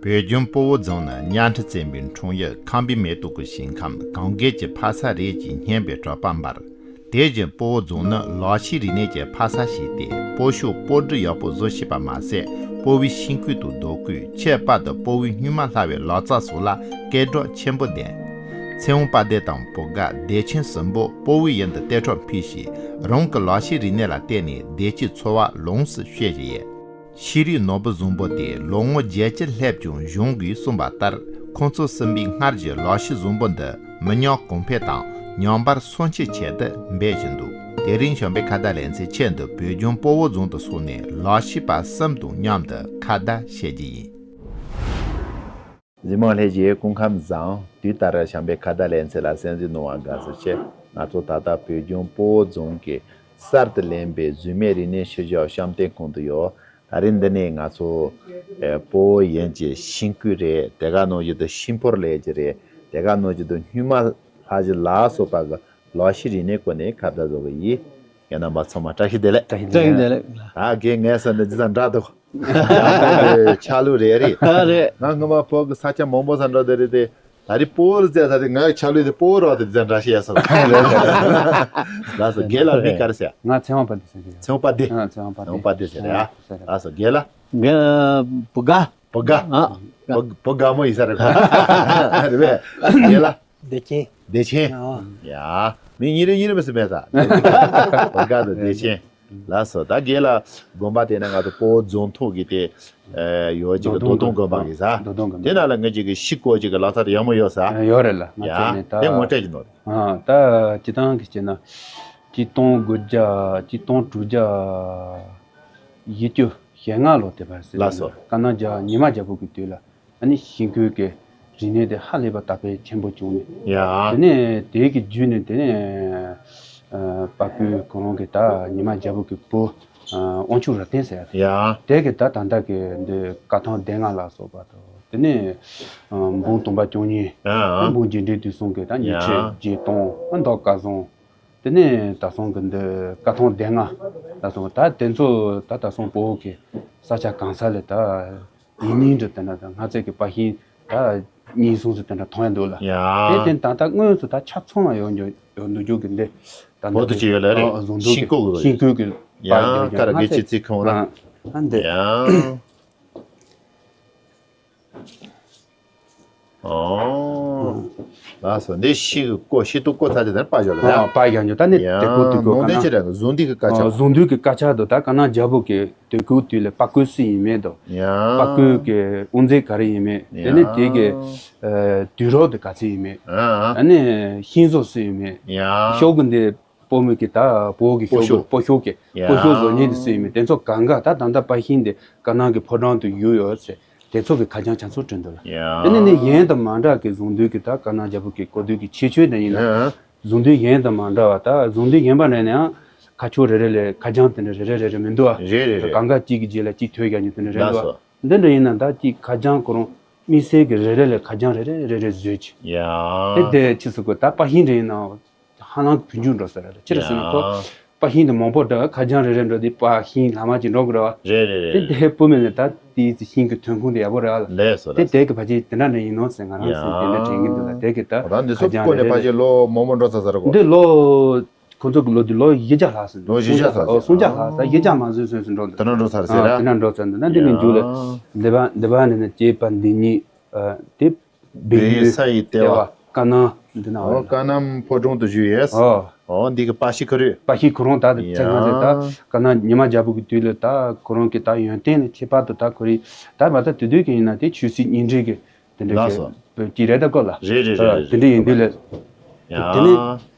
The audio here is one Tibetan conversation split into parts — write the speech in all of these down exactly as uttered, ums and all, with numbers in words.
བོད་ལྗོངས་སྤོ་བོ་རྫོང་ནི་གཉའ་ཁྲི་བཙན་པོའི་འཁྲུངས་ཡུལ་ཁམས་པའི་མེ་ཏོག་གི་ཞིང་ཁམས་གངས་རྒན་གྱི་ཕ་ས་རེད་ཅེས་སྙན་པའི་གྲགས་པ་འབར། དེ་བཞིན་སྤོ་བོ་རྫོང་ནི་ལག་ཤེས་རིག་གནས་ཀྱི་ཕ་ས་ཞིག་སྟེ། སྤོ་ཤོག་སྤོ་སྒྲིག་ཡག་པོ་བཟོ་ཤེས་པ་མ་ཟད། སྤོ་བོའི་ཤིང་བརྐོས་དང་རྡོ་བརྐོས། ཁྱད་པར་དུ་སྤོ་བོའི་སྨྱུག་མ་ལྷག་པའི་ལག་རྩལ་སོགས་ལ་སྐད་གྲགས་ཆེན་པོ་ལྡན། ཚེ་དབང་དཔལ་ལྡན་དང་བུ་དགའ་བདེ་ཆེན་གསུམ་པོ་སྤོ་བོའི་ཡུལ་དུ་གཏན་སྲོག་ཕུལ་ཞིང་། རང་གི་ལག་ཤེས་རིག་གནས་ལ་བརྟེན་ནས་བདེ་སྐྱིད་འཚོ་བ་ལོངས་སུ་སྤྱོད་བཞིན་ཡོད། ཤེས་རིག་ནོར་བུ་བཟང་པོ་དེ་ལོ་ངོ་བརྒྱད་ཅུ་སླེབས་ཀྱང་གཞུང་གིས་གསུངས་པ་ལྟར། ཁོང་ཚོ་གསུམ་པོའི་སྔར་གྱི་ལག་ཤེས་བཟང་པོ་འདི་མི་ཉམས་གོང་འཕེལ་དང་། ཉམས་པ་སོར་ཆུད་ཆེད་དུ་འབད་བཞིན་འདུག་དེ་རིང་བྱམས་པའི་ཁ་བརྡ་ལེ་ཚན་ཆེད་དུ་བོད་ལྗོངས་སྤོ་བོ་རྫོང་དུ་སོང་ནས་ལག་ཤེས་པ་གསུམ་དང་མཉམ་དུ་ཁ་བརྡ་བྱེད་ཀྱི་ཡིན། གཟིགས་མོ་ལྷན་རྒྱས། སྐུ་ཁམས་བཟང་། དུས་ལྟར་བྱམས་པའི་ཁ་བརྡ་ལེ་ཚན་ལ་གསན་གཟིགས་གནང་བར་དགའ་བསུ་ཆེ། ང་ཚོ་ད་ལྟ་བོད་ལྗོངས་སྤོ་བོ་རྫོང་གི་གསར་དུ་ལེན་པའི་རྫུན་མའི་རིག་གནས་ཤུལ་བཞག་བཤམས་སྟོན་ཁང་དུ་ཡོད། ད་རིང་འདི་ནས་ང་ཚོ་ཨེ་སྤོ་བོ་ཡན་གྱི་ཤིང་བརྐོས་རེད། དེ་ག་ནང་བཞིན་དུ་ཤིང་ཕོར་ལས་ཀྱི་རེད། དེ་ག་ནང་བཞིན་དུ་སྨྱུག་མ་ལྷག་གཞི་ལ་སོགས་པ་གི་ལག་ཤེས་རིག་གནས་སྐོར་ནས་ཁ་བརྡ་བཟོ་གི་ཡིན། ཡིན་ན་མ་ཚང་མ་བཀྲ་ཤིས་བདེ་ལེགས། བཀྲ་ཤིས་བདེ་ལེགས། ད་རྒན་ངས་ཟེར་འདི་ཇི་ཙམ་འདྲ་འདུག་ཆ་ལུགས་རེད་རེད། ཨ་རེད། ང་སྔོན་མ་བོད་ཀྱི་ས་ཆ་མང་པོ་ས་འགྲོ་དེ་རེད་དེ། ད་རེས་སྤོ་བོར་བཙལ་ས་དེ་ངའི་ཆ་ལུགས་དེ་སྤོ་བོ་རོགས་དེ་དེ་འདྲ་ཤེས་ཡ་སོང་། ལགས་སོ། རྒན་ལགས་མིང་ག་རེ་ཟེར། ང་ཚེ་དབང་དཔལ་ལྡན་ཟེར་གྱི་ཡོད། ཚེ་དབང་དཔལ་ལྡན། ཨ། ཚེ་དབང་དཔལ་ལྡན། ཚེ་དབང་དཔལ་ལྡན་ཟེར་ཡ། ཨ། ལགས་སོ། རྒན་ལགས། ང་བུ་དགའ། བུ་དགའ། ཨ། བུ་བུ་དགའ་མོ་ཡིན་ས་རེད། རེད་པས། རྒན་ལགས། བདེ་ཆེན། བདེ་ཆེན། ཨ། ཡ། མི་གཉིས་རེ་གཉིས་རེ་མི་སྲིད་པས་ས། བུ་དགའ་དང་བདེ་ཆེན། ལགས་སོ། ད་རྒན་ལགས་དགོན་པ་དེ་ན་ང་ཚོ་སྤོ་བོ་རྫོང་ཐོག་གི་དེ་ཡོད་ཅིག་གི་རྡོ་སྟོང་དགོན་པ་གི་ས། རྡོ་སྟོང་དགོན་པ། དེ་ན་ལ་ངེད་ཅིག་གི་ཤི་སྐོར་ཅིག་གི་ལག་རྩལ་དེ་ཡག་མོ་ཡོད་ས། ཡོད་རེད་ལ། ཡ། ང་ཚོ་ནས་ད། དེ་ངོ་སྤྲོད་ཅིག་གནང་རོགས། ཨ། ད་སྤྱི་བཏང་གི་བྱས་ན་གཅིག་སྟོང་དགུ་བརྒྱ་གཅིག་སྟོང་དྲུག་བརྒྱ་བཞི་བཅུ་ཞེ་ལྔ་ལོ་དེ་བར་ཟེར། ལགས་སོ། དཀར་ནག་རྒྱ་ཉི་མ་རྒྱལ་པོ་གི་དུས་ལ། ཨ་ནི་ཤིང་བརྐོས་ཀྱི་རིག་གནས་དེ་ཧ་ལས་པ་དར་སྤེལ་ཆེན་པོ་བྱུང་ནས། ཡ། དེ་ནས་དེ་གི་བརྒྱུད་ནས་དེ་ནས་ཨ་དཔའ་རྒོད་ཁོ་རང་གི་ད་ཉི་མ་རྒྱལ་པོ་གི་བུ་ཨ་དབང་ཕྱུག་རབ་བརྟན་ཟེར་ཡ། ཡ། དེ་གི་ད་ད་ལྟ་གི་འདི་བཀའ་ཐང་སྡེ་ལྔ་ལ་སོགས་པ་དང་། དེ་ནས་ཨ་འབུམ་སྟོང་པ་བཅུ་གཉིས། ཡ། འབུམ་རྒྱས་འབྲིང་དུས་གསུམ་གི་ད་ཉི་ཁྲི་ཡ། བརྒྱད་སྟོང་ཨ་མདོ་སྐལ་བཟང་། དེ་ནས་ད་སོང་གི་འདི་བཀའ་ཐང་སྡེ་ལྔ་ད་སོང་ད་དེ་ཚོ་ད་ད་སོང་སྤོ་བོ་གི་ས་ཆ་གང་ས་ལས་ད་ཡིག་རྙིང་འདྲ་དེ་འདྲ་ད་སྔ་ཚད་ཀྱི་པར་ཤིང་ད་རྙིང་གསུམ་ཚོ་དེ་འདྲ་མཐོང་ཡ་འདུག་ལ། ཡ། དེ་དེ་ད་ད་དངོས་སུ་ད་ཆ་ཚང་ལ་ཡོད་འགྱོ་ཡོད་འདུག་རྒྱུ་གི་འདི་ད་བོད་དུ་ཅི་ཡོད་ལ་རེད། ཨ་བཟུང་འདུག་ཤིང་བརྐོས་གི་ཤིང་བརྐོས་གི་ཡ། པར་འདི་ཀ་ར་སྔ་གི་ཚད་ཅི་ཚིག་ཁོང་ལ། ཨ་འདི། ཡ། ཨོ། ལགས་སོ། འདི་ཤིང་གི་བརྐོས་ཤིང་ཏོག་བརྐོས་ཚར་ཏེ་ད་པར་བཞག་ལ་ཡ། ཨོ་པར་བཞག་འཇོག་ད་ནི་ཡ། དེ་བརྐོས་དུས་བརྐོས་ནང་དོན་ཅི་རེད། བཟུང་དུས་ཀྱི་སྐད་ཆ། ཨོ་བཟུང་དུས་ཀྱི་སྐད་ཆ་དུ་ད་དཀར་ནག་རྒྱལ་པོ་གི་དུས་སྐབས་དུས་ལ་པར་བརྐོས་སུ་ཡིན་མེད་དོ། ཡ། པར་བརྐོས་ཀྱི་དབུ་མཛད་ག་རེ་ཡིན་མེད། ཡ། དེ་ནི་དེ་གི་ཨ་དུས་རབས་དེ་ག་ཚད་ཡིན་མེད། ཨ། ཨ་ནི་ཤིང་བཟོ་སུ་ཡིན་མེད། ཡ། ཤོག་གུ་འདི་སྤོ་མོ་གི་ད་སྤོ་གི་སྤོ་ཤོག་ཤོག་སྤོ་ཤོག་གི་ཡ། སྤོ་ཤོག་བཟོ་མཁན་དེ་སུ་ཡིན་མེད། དེ་ཚོ་གང་ག་ད་ད་ལྟ་པར་ཤིང་འདི་དཀར་ནག་གི་ཕོ་བྲང་དུ་བཞུགས་ཡོད་ཟེར། དེ་ཚོ་གི་ཁ་བྱང་ཆ་ཚང་བྲིས་འདུག་ལ། ཡ། དེ་ནས་ནི་གཞན་དང་མ་འདྲ་གི་བཟུང་དུས་ཀྱི་ད་དཀར་ནག་རྒྱལ་པོ་གི་བརྐོས་དུས་ཀྱི་ཁྱད་ཆོས་དེ་ཡིན་ན། ཡ། བཟུང་དུས་གཞན་དང་མ་འདྲ་བ། ད་བཟུང་དུས་གཞན་པ་རེད་ན་ཡང་ཁ་ཕྱོགས་རེ་རེ་ལས་ཁ་བྱང་དེ་འདྲ་རེ་རེ་རེ་རེ་མི་འདུག་ཨ། རེད་རེད་རེད། གང་ག་གཅིག་གི་རྗེས་ལ་གཅིག་ཐོན་རྒྱག་ཉིན་དེ་འདྲ་རེད་འདུག་ཨ། ལགས་སོ། འདི་འདྲ་ཡིན་ན་ད་གཅིག་ཁ་བྱང་ཁོ་རང་དམིགས་བསལ་གྱི་རེ་རེ་ལས་ཁ་བྱང་རེ་རེ་རེ་རེ་བཟོས་ཀྱི། ཡ། དེ་དེ་ཕྱིས་སུ་ཁོ་ད་པར་ཤིང་འདྲ་ཡིན་ན། ཧ་ལམ་བུ་འཇུག་འགྲོ་ས་རེད། ཅི་རེད་ཟེར་ན་ཁོ་ཡ། པར་ཤིང་དེ་མང་པོ་འདྲ་ཁ་བྱང་རེ་རེ་འགྲོ་དེ་པར་ཤིང་ལྷག་མ་ཅིག་འགྲོ་དགོས་རེད་བ། རེད་རེད་དེ་རེད། དེ་སྤོ་མེད་ནས་ད་དེའི་ཚེ་ཤིང་གི་ཐོན་ཁུངས་དེ་ཡག་པོ་རེད་བ། ལགས་སོ་དེ་ལགས་སོ། དེ་གི་ཕ་ཆེ་དེ་འདྲ་འདྲ་ཡིན་ནོ་ཟེར་ང་རང་ཚོས་དེ་འདྲ་དྲན་གྱི་འདུག་ལ། དེ་གི་ད་ད་འདི་ཚོ་ཁ་བྱང་སྐོར་ནས་རེ་ཕ་རེད། ཆེ་ལོ་མང་པོ་འགྲོ་ཚར་ས་རེད་གོ། འདི་ལོ་ཁོ་ཚོ་གི་ལོ་དེ་ལོ་བཞི་བརྒྱ་ལྷག་ཟིན་འགྲོ། ལོ་བཞི་བརྒྱ་ལྷག་ཨོ་སུམ་བརྒྱ་ལྷག་ས་བཞི་བརྒྱ་མ་ཟིན་སོན་སུ་འགྲོ་འདུག་དེ་འདྲ་འགྲོ་ཚར་ཟེར་ཨ། ར། དེ་འདྲ་འགྲོ་ཚར་འདུག་ན་འདི་ནས་མཇུག་ལ་ཡ། འདི་པ་འདི་པ་ནས་ནས་སྐྱེས་པ་འདི་གཉིས་ཨ་དེ། བལ་ཡུལ་ས་ཡི་ལྟེ་བ། ལྟེ་བ་ཀ་ནང་འདི་ན་ཨོ་ཀ་ནམ་ཕོ་བྲང་དུ་བཞུགས་ཡོད། ཨོ། ཨོ་འདི་གི་པ་ཤི་ཁུ་རུ། པ་ཤི་ཁུ་རུང་ད་དུ་ཚེ་སྔ་ཚེ་ད་ཡ། ཀ་ན་ཉི་མ་རྒྱལ་པོ་གི་དུས་ལ་ད་ཁོ་རང་གི་ད་ཡོན་ཏན་ལ་ཁྱད་པར་དུ་ད་ཁོ་རི་ད་མ་ད་དུས་དུས་ཀྱི་ཡིན་ན་དེ་ཆོས་སྲིད་གཉིས་འབྲེལ་གི་དེ་འདྲ་ལགས་སོ། གི་ཀྱི་རེད་ད་ཀོ་ལ། རེད་རེད་རེད་རེད། དེ་འདྲ་ཡིན་དུས་ལ། ཡ། དེ་ནི་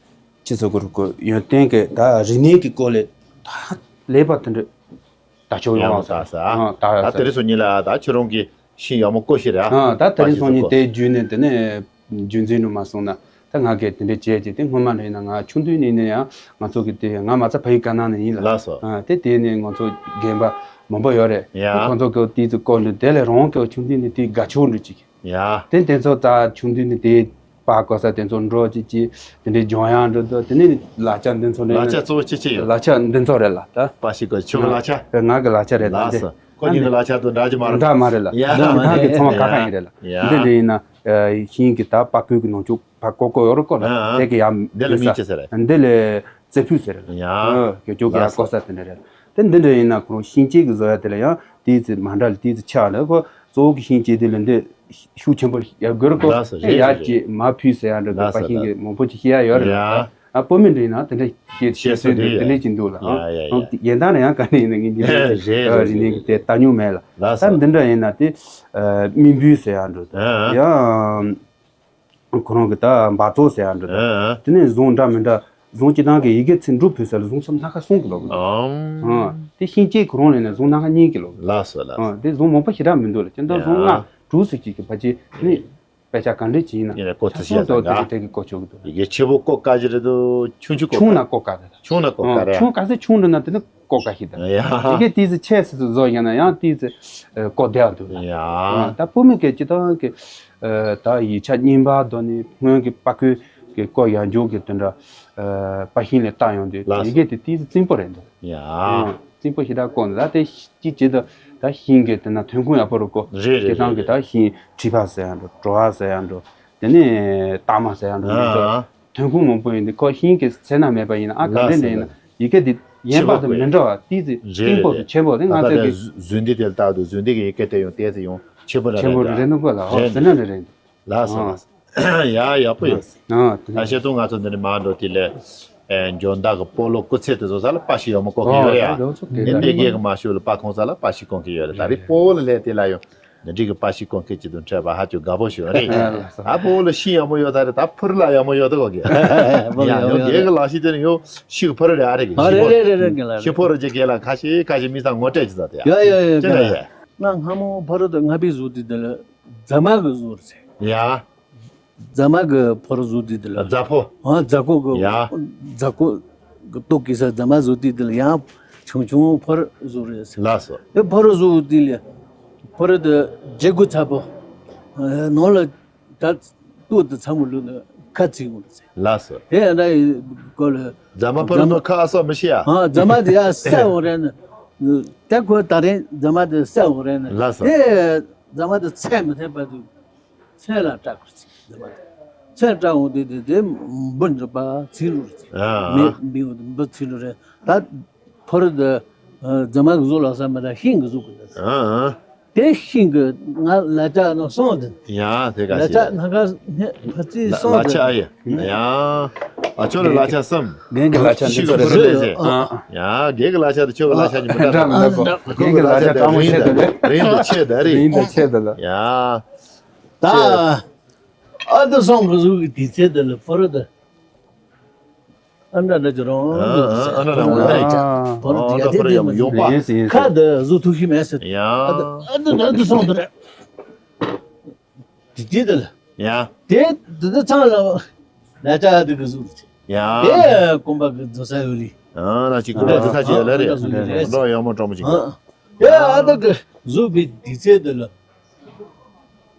ཁྱི་ཚོ་ཁུ་རུ་ཁོ་ཡོན་ཏན་གི་ད་རིག་གནས་ཀྱི་སྐོར་ལ་ད་ལེགས་པ་དེ་འདྲ། ད་ཆོག་ཡོང་ཡག་མོ་བ་ཟེར། ད་ཟེར་ཨ། ཨ་ད་ད་ཟེར། དེ་རིང་སང་ཉིན་ལ་ད་ཁྱོད་རང་གི་ཤིང་ཡག་མོ་བརྐོས་ཤིག་རེད་ཨ། ཨ་ད་དེ་རིང་སང་ཉིན་དེ་བརྒྱུད་ནས་དེ་ནས་རྒྱུན་འཛིན་རུ་མ་སོང་ན་ད་ང་གིས་དེ་འདྲ་བྱས་ཀྱི་དེ་སྔོན་མ་རེད་ན་ང་ཆུང་དུས་ནས་ནས་ཡང་ང་ཚོ་གི་དེ་ང་མ་རྩ་ཕ་ཡུལ་ཀ་ནང་ནས་ཡིན་ལ། ལགས་སོ། ཨ་དེ་དེ་ནས་ང་ཚོ་རྒན་པ་མང་པོ་ཡོད་རེད། ཡ། ཁོང་ཚོ་གི་དེ་ཚོ་བརྐོས་འདུག་དེ་ལས་རང་གི་ཆུང་དུས་ནས་དེ་དགའ་ཕྱོགས་འདྲ་ཅིག་ཡ། དེ་དེ་ཚོ་ད་ཆུང་དུས་ནས་དེ། པ་གོ་ས་དེ་ཚོ་འགྲོ་ཅིག་ཅིག་དེ་འདྲའི་ལྗོངས་ཡང་འགྲོ་དུ་དེ་ནས་ལག་ཆ་འདི་ཚོ་ནས་ལག་ཆ་གཙོ་བོ་ཅི་ཅི་ཡོད། ལག་ཆ་འདི་ཚོ་རེད་ལ་ད། པ་ཞིག་གི་ཁྱོད་ཀྱི་ལག་ཆ། ང་གི་ལག་ཆ་རེད་ད་ལགས་འདི། སོ། ཁོ་གཉིས་ཀྱི་ལག་ཆ་དང་འདྲ་གི་མ་རེད། འདྲ་མ་རེད་ལ། ཡ། འདི་ནང་གི་ཚང་མ་ཁ་ཁ་ཡིན་རེད་ལ། ཡ། འདི་འདྲ་ཡིན་ན་ཤིང་གི་ད་པགས་ཀོས་ཀྱི་ནང་ཆུ་ཕ་ཀོ་ཀོ་ཡོད་རེད་ཀོ་ལ། ཨ། དེ་གི་ཡ་འདི་ལ་མིང་ཅི་ཟེར་རེད། འདི་ལ་རྩེ་ཕུད་ཟེར་རེད་ལ། ཡ། ཨ། ཀྱོ་ཀྱོ་གི་ཡ་ལགས་སོ། ཀོ་ས་དེ་འདྲ་རེད། དེ་འདི་འདྲ་ཡིན་ན་ཁོ་རང་ཤིང་ལྕེ་གི་བཟོ་ཡ་དེ་ལ་ཡང་དེའི་ཚེ་མ་འདྲ་ལ་དེའི་ཚེ་ཆགས་ལ་ཁོ་གཙོ་བོ་གི་ཤིང་ལྕེ་དེ་ལ་འདི་ཤུགས་ཆེན་པོ་ཡ་དགོས་རེད་ཀོ། ལགས་སོ། རེད། ཡ་རེད། ཅེ་མ་ཕུད་ཟེར་ཡ་འདྲ་གི་ལགས་སོ། པ་ཤིང་གི་མང་པོ་ཅིག་ཤེས་ཡ་ཡོད་རེད། ཡ། ཨ། བོད་མི་འདྲ་ཡིན་ན་དེ་འདྲ་ཤེས་ཤེས་སྲོལ་འདུག་དེ་འདྲ་ཅིག་འདུག་ལ། ཡ་ཡ་ཡ། ཡིན་ན་ཡང་ག་ནས་ཡིན་ན་ངས་འདི་རེད་རེད་རེད། རིག་གནས་ཀྱི་དེ་ལྟ་མྱོང་མེད་ལ། ལགས་སོ། ད་འདི་འདྲ་ཡིན་ན་དེ་མི་འབུལ་ཟེར་ཡ་འདྲ་དང་། ཡང་ཁོ་རང་གི་ད་འབག་བཙོག་ཟེར་ཡ་འདྲ་དང་། དེ་ནས་ཟུང་འདྲ་མི་འདྲ་ཟུང་སྤྱི་བཏང་གི་ཡི་གེ་ཚིག་འབྲུ་ཕུལ་ས་ལ་ཟུང་ཚབ་སྣ་ཁ་གསུམ་གྱི་ལོག་གི་འདུག་དེ་ཤིང་ལྕེ་ཁོ་རང་ལ་ནས་ཟུང་སྣ་ཁ་གཉིས་ཀྱི་ལོག་གི་འདུག་ལགས་སོ་ལགས་སོ། དེ་ཟུང་མང་པོ་ཞེ་དྲག་མི་འདུག་ལ། སྤྱི་བཏང་ཟུང་ལྔ་དྲུག་ཙམ་ཅིག་གི་བར་ཅིག་ནི། དཔེ་ཆ་ག་འདྲ་ཅིག་ཡིན་ན། ཡིན་ན་ཀོ་ཐུ་ཤེས་ཚང་དོ་དེ་ཀ་དེ་གི་ཀོ་ཆོག་གི་འདུག་ཡི་གེ་ཆེ་པོ་ཀོ་ཀ་ཞིག་རེད་དོ། ཆུང་ཆུང་ཀོ་ཆུང་ན་ཀོ་ཀ་རེད། ཆུང་ན་ཀོ་ཀ་རེད། ཆུང་ག་ཚད་ཆུང་འགྲོ་ན་དེ་ནི་ཀོ་ཀ་ཞིག་དང་། ཡ་ཧ། ཡི་གེ་དེ་ཚོ་ཆེ་སི་ཚོ་བཟོ་ཡིན་ན་ཡང་དེ་ཚོ་ཀོ་བདེ་བ་འདུག་ལ། ཡ། ད་བུད་མེད་ཀྱི་སྤྱི་བཏང་གི་ད་ཡིག་ཆ་རྙིང་པ་དོ་ནི་སྔོན་གྱི་པ་ཀོའི་གི་ཀོ་ཡང་འཇུག་གི་དོན་འདྲ། པ་ཤིང་ལས་བཏང་ཡོང་དུས་ལགས་སོ། ཡི་གེ་དེ་དེ་ཚོ་རྩིང་པོ་རེད་འདུག་ཡ། རྩིང་པོ་ཞེ་དྲག་བཀོག་ནས་ད་དེ་ཅི་བྱེད་དུ་ད་ཤིང་གི་དེ་ན་ཐོན་ཁུངས་ཡག་པོ་རུ་བཀོག་རེད་རེད་རེད། དེ་དང་གི་ད་ཤིང་ཁྲི་ཕག་ཟེར་ཡང་འགྲོ། གྲོ་བ་ཟེར་ཡང་འགྲོ། དེ་ནས་སྟག་མ་ཟེར་ཡང་འགྲོ། ཨ། དེ་ཚོ་ཨ། ཐོན་ཁུངས་མང་པོ་ཡིན་དུས་ཁོ་ཤིང་གི་ཚེ་ན་མེད་པ་ཡིན་ན་ཨ་ག་ལགས་འདྲ་འདྲ་ཡིན་ན་སོ། ཡི་གེ་དེ་ཡན་པ་དང་མི་འདྲ་བ་ཏིས་ཏིས་རེད་རེད་རེད། ཏིང་པོ་དང་ཆེན་པོ་དེ་ང་ད་ཚོ་ལྟ་གི་བཟོ་འདི་དེ་ལྟ་དུས་བཟོ་འདི་གི་ཡི་གེ་དེ་ཡང་ཏིས་ཏིས་ཡང་ཆེན་པོ་ར་ཆེན་པོ་རེད་རེད་འདུག་ག་ལ། ཨོ་རེད་དེ་འདུག་ན་རེད་རེད། ལགས་སོ། ཨ། ལགས་སོ། ཡ་ཡག་པོ་ཡོད། ཨ་དེ་ད་ཤེས་ཐུབ། ང་ཚོ་འདི་ནས་མར་འགྲོ་དེ་ལས། ཨེ། འཇོན་བདག་གི་སྤོ་ལོ་སྐུ་ཚེ་དེ་ཚོ་ས་ལ་པ་ཞིག་ཡོད་མ་ཀོ་གི་ཡོད་རེད་ཡ། ཨོ་དེ་ཚོ་དེ་ཨེ་ད་འདི་རེད། སྒེར་གི་མ་ཤོད་ལ་པ་ཁོང་ས་ལ་པ་ཞིག་ཀོ་གི་ཡོད་རེད། ད་རེད་སྤོ་ལོ་ལས་དེ་ལ་ཡོང་། འདི་འདྲི་གི་པ་ཞིག་ཀོ་གི་ཅི་དུ་འཕྲད་པ་ཧ་ཅང་དགའ་པོ་ཞིག་རེད། ཨ་ལགས་སོ། ཨ་སྤོ་ལོ་ཤི་ཡག་མོ་ཡོད་ད་རེད། ད་ཕུར་ལ་ཡག་མོ་ཡོད་ད་ཀོ་གི། ཕུར་ཡ་ཡོད་ཡོད་ཡོད་སྒེར་གི་ལག་ཤི་དེ་ནི་ཡོད་ཤི་གི་ཕུར་རེད། ཨ་རེད་གི་ཨ་ཤི་རེད་ཕོ་རེད་རེད་རེད་རེད་གི་ལ་ཤི་རེད། ཕོ་རེད་ཅིག་སྒེར་ལ་ཁ་ཤས་ཁ་ཤས་མི་ཚང་ངོ་སྤྲད་ཅི་ད་དེ་ཡ། ཡ་ཡ་ཡ་ཅི་ན་ཡ། ང་སྔ་མོ་ཕོ་རོ་དང་ང་པའི་གཟུགས་དེ་དེ་ལ་རྫ་མ་གི་གཟུགས་རེད། ཡ། རྫ་མ་གི་ཕོ་རོ་གཟུགས་དེ་དེ་ལ། རྫ་ཕོ། ཨ་རྫ་ཀོ་གི། ཡ། རྫ་ཀོ་གི་ཏོག་གི་ས་རྫ་མ་གཟུགས་དེ་དེ་ལ་ཡང་ཆུང་ཆུང་ཕོ་རོ་གཟུགས་རེད། ལགས་སོ། ཨེ་ཕོ་རོ་གཟུགས་དེ་ལ་ཕོ་རོ་དེ་རྗེ་གུ་ཚ་པོ། ནང་ལ་ད་ལྟོ་དེ་ཚ་མོ་ལུག་ནི་ཁ་ཚིག་འོང་རེད། ལགས་སོ། དེ་ཡང་ད་ཡི་གོ་ལ། རྫ་མ་ཕོ་རོ་ནོ་ཁ་ཨ་སོ་མི་ཤེས་ཡ། ཨ་རྫ་མ་དེ་ཡ་སད་འོང་རེད་ནི། ད་ཁོ་ད་རེས་རྫ་མ་དེ་སད་འོང་རེད་ནི། ལགས་སོ། དེ་རྫ་མ་དེ་ཚད་མི་ཐེབས་པ་དུ། ཚད་ལ་སྐྲག་དགོས་ཚིག་འདི་མ་རེད། ཚད་སྐྲག་འོང་དུས་དེ་དེ་འབུ་འགྲིབ་པ་ཚིག་ལུགས་རེད། ཨ། མེ་འབུ་འོང་དུས་འབུ་ཚིག་ལུགས་རེད། ད་ཕོ་རོ་དེ་རྫ་མ་གི་གཟུགས་ལ་ས་མི་ད་ཤིང་གི་གཟུགས་གི་རེད། ཨ། དེ་ཤིང་གི་ང་ལ་ལྕགས་ནང་སོང་དེ། ཡ་དེ་ག་ལ་ཤི་ལྕགས་ནང་ཁ་ཕ་ཚིག་སོང་ལ་ལ་དེ། ལྕགས་ཨ་ཡ། ཡ། ཨ་ཁྱོད་ལ་ལ་ལྕགས་སམ། རྒན་གི་ལ་ལྕགས་ཤི་གི་འདི་རེད་ཟེར། ཨ། ཡ་རྒན་གི་ལ་ལྕགས་དེ་ཁྱོད་གི་ལ་ལྕགས་ཉིད་མི་འདྲ་འདྲ་མི་འདྲ་གོ། རྒན་གི་ལ་ལྕགས་སྤྲང་མོ་ཆེ་དེ་རེད། རིང་དུ་ཆེ་དེ་རེད། རིང་དུ་ཆེ་དེ་ལ། ཡ། ད་ཨ་ཏི་སོང་གི་གཟུགས་ཀྱི་དུས་ཚོད་དེ་ལ་ཕོ་རོ་དེ་ཨ་འདྲ་འདྲ་ཅི་རུང་ཨ་ཨ་ཨ་འདྲ་འདྲ་འོང་ད་རེད། ཨ་ཕོ་རོ་ཨ་དེ་ཡ་ད་དེ་ཕོ་རོ་དེ་ཡ་མ་ཡོང་པ། ཡིན་སྲིད་ཡིན་ཁ་སྲིད། དེ་གཟུགས་ཐུག་ཤི་མེད་ཟེར། ཡ། ཨ་ཏི་ཨ་ཏི་ཨ་ཏི་སོང་དེ་རེད། དེ་དེ་དེ་ལ། ཡ། དེ་དེ་དེ་ཚང་ལ་ལ་ལྕགས་དེ་གི་གཟུགས་རེད། ཡ། དེ་དཀོན་པ་གི་རྫོགས་ས་ཡོད་རེད། ཨ་ན་ཅིག་ཨ་རྫོགས་ས་ཅིག་ཡོད་ལ་རེད། ཨ་རྫོགས་ས་ཅིག་ཡོད་རེད། འགྲོ་ཡག་མོ་སྤྲང་མོ་ཅིག་ཨ། དེ་ཨ་ད་གི་གཟུགས་པའི་དུས་ཚོད་དེ་ལ།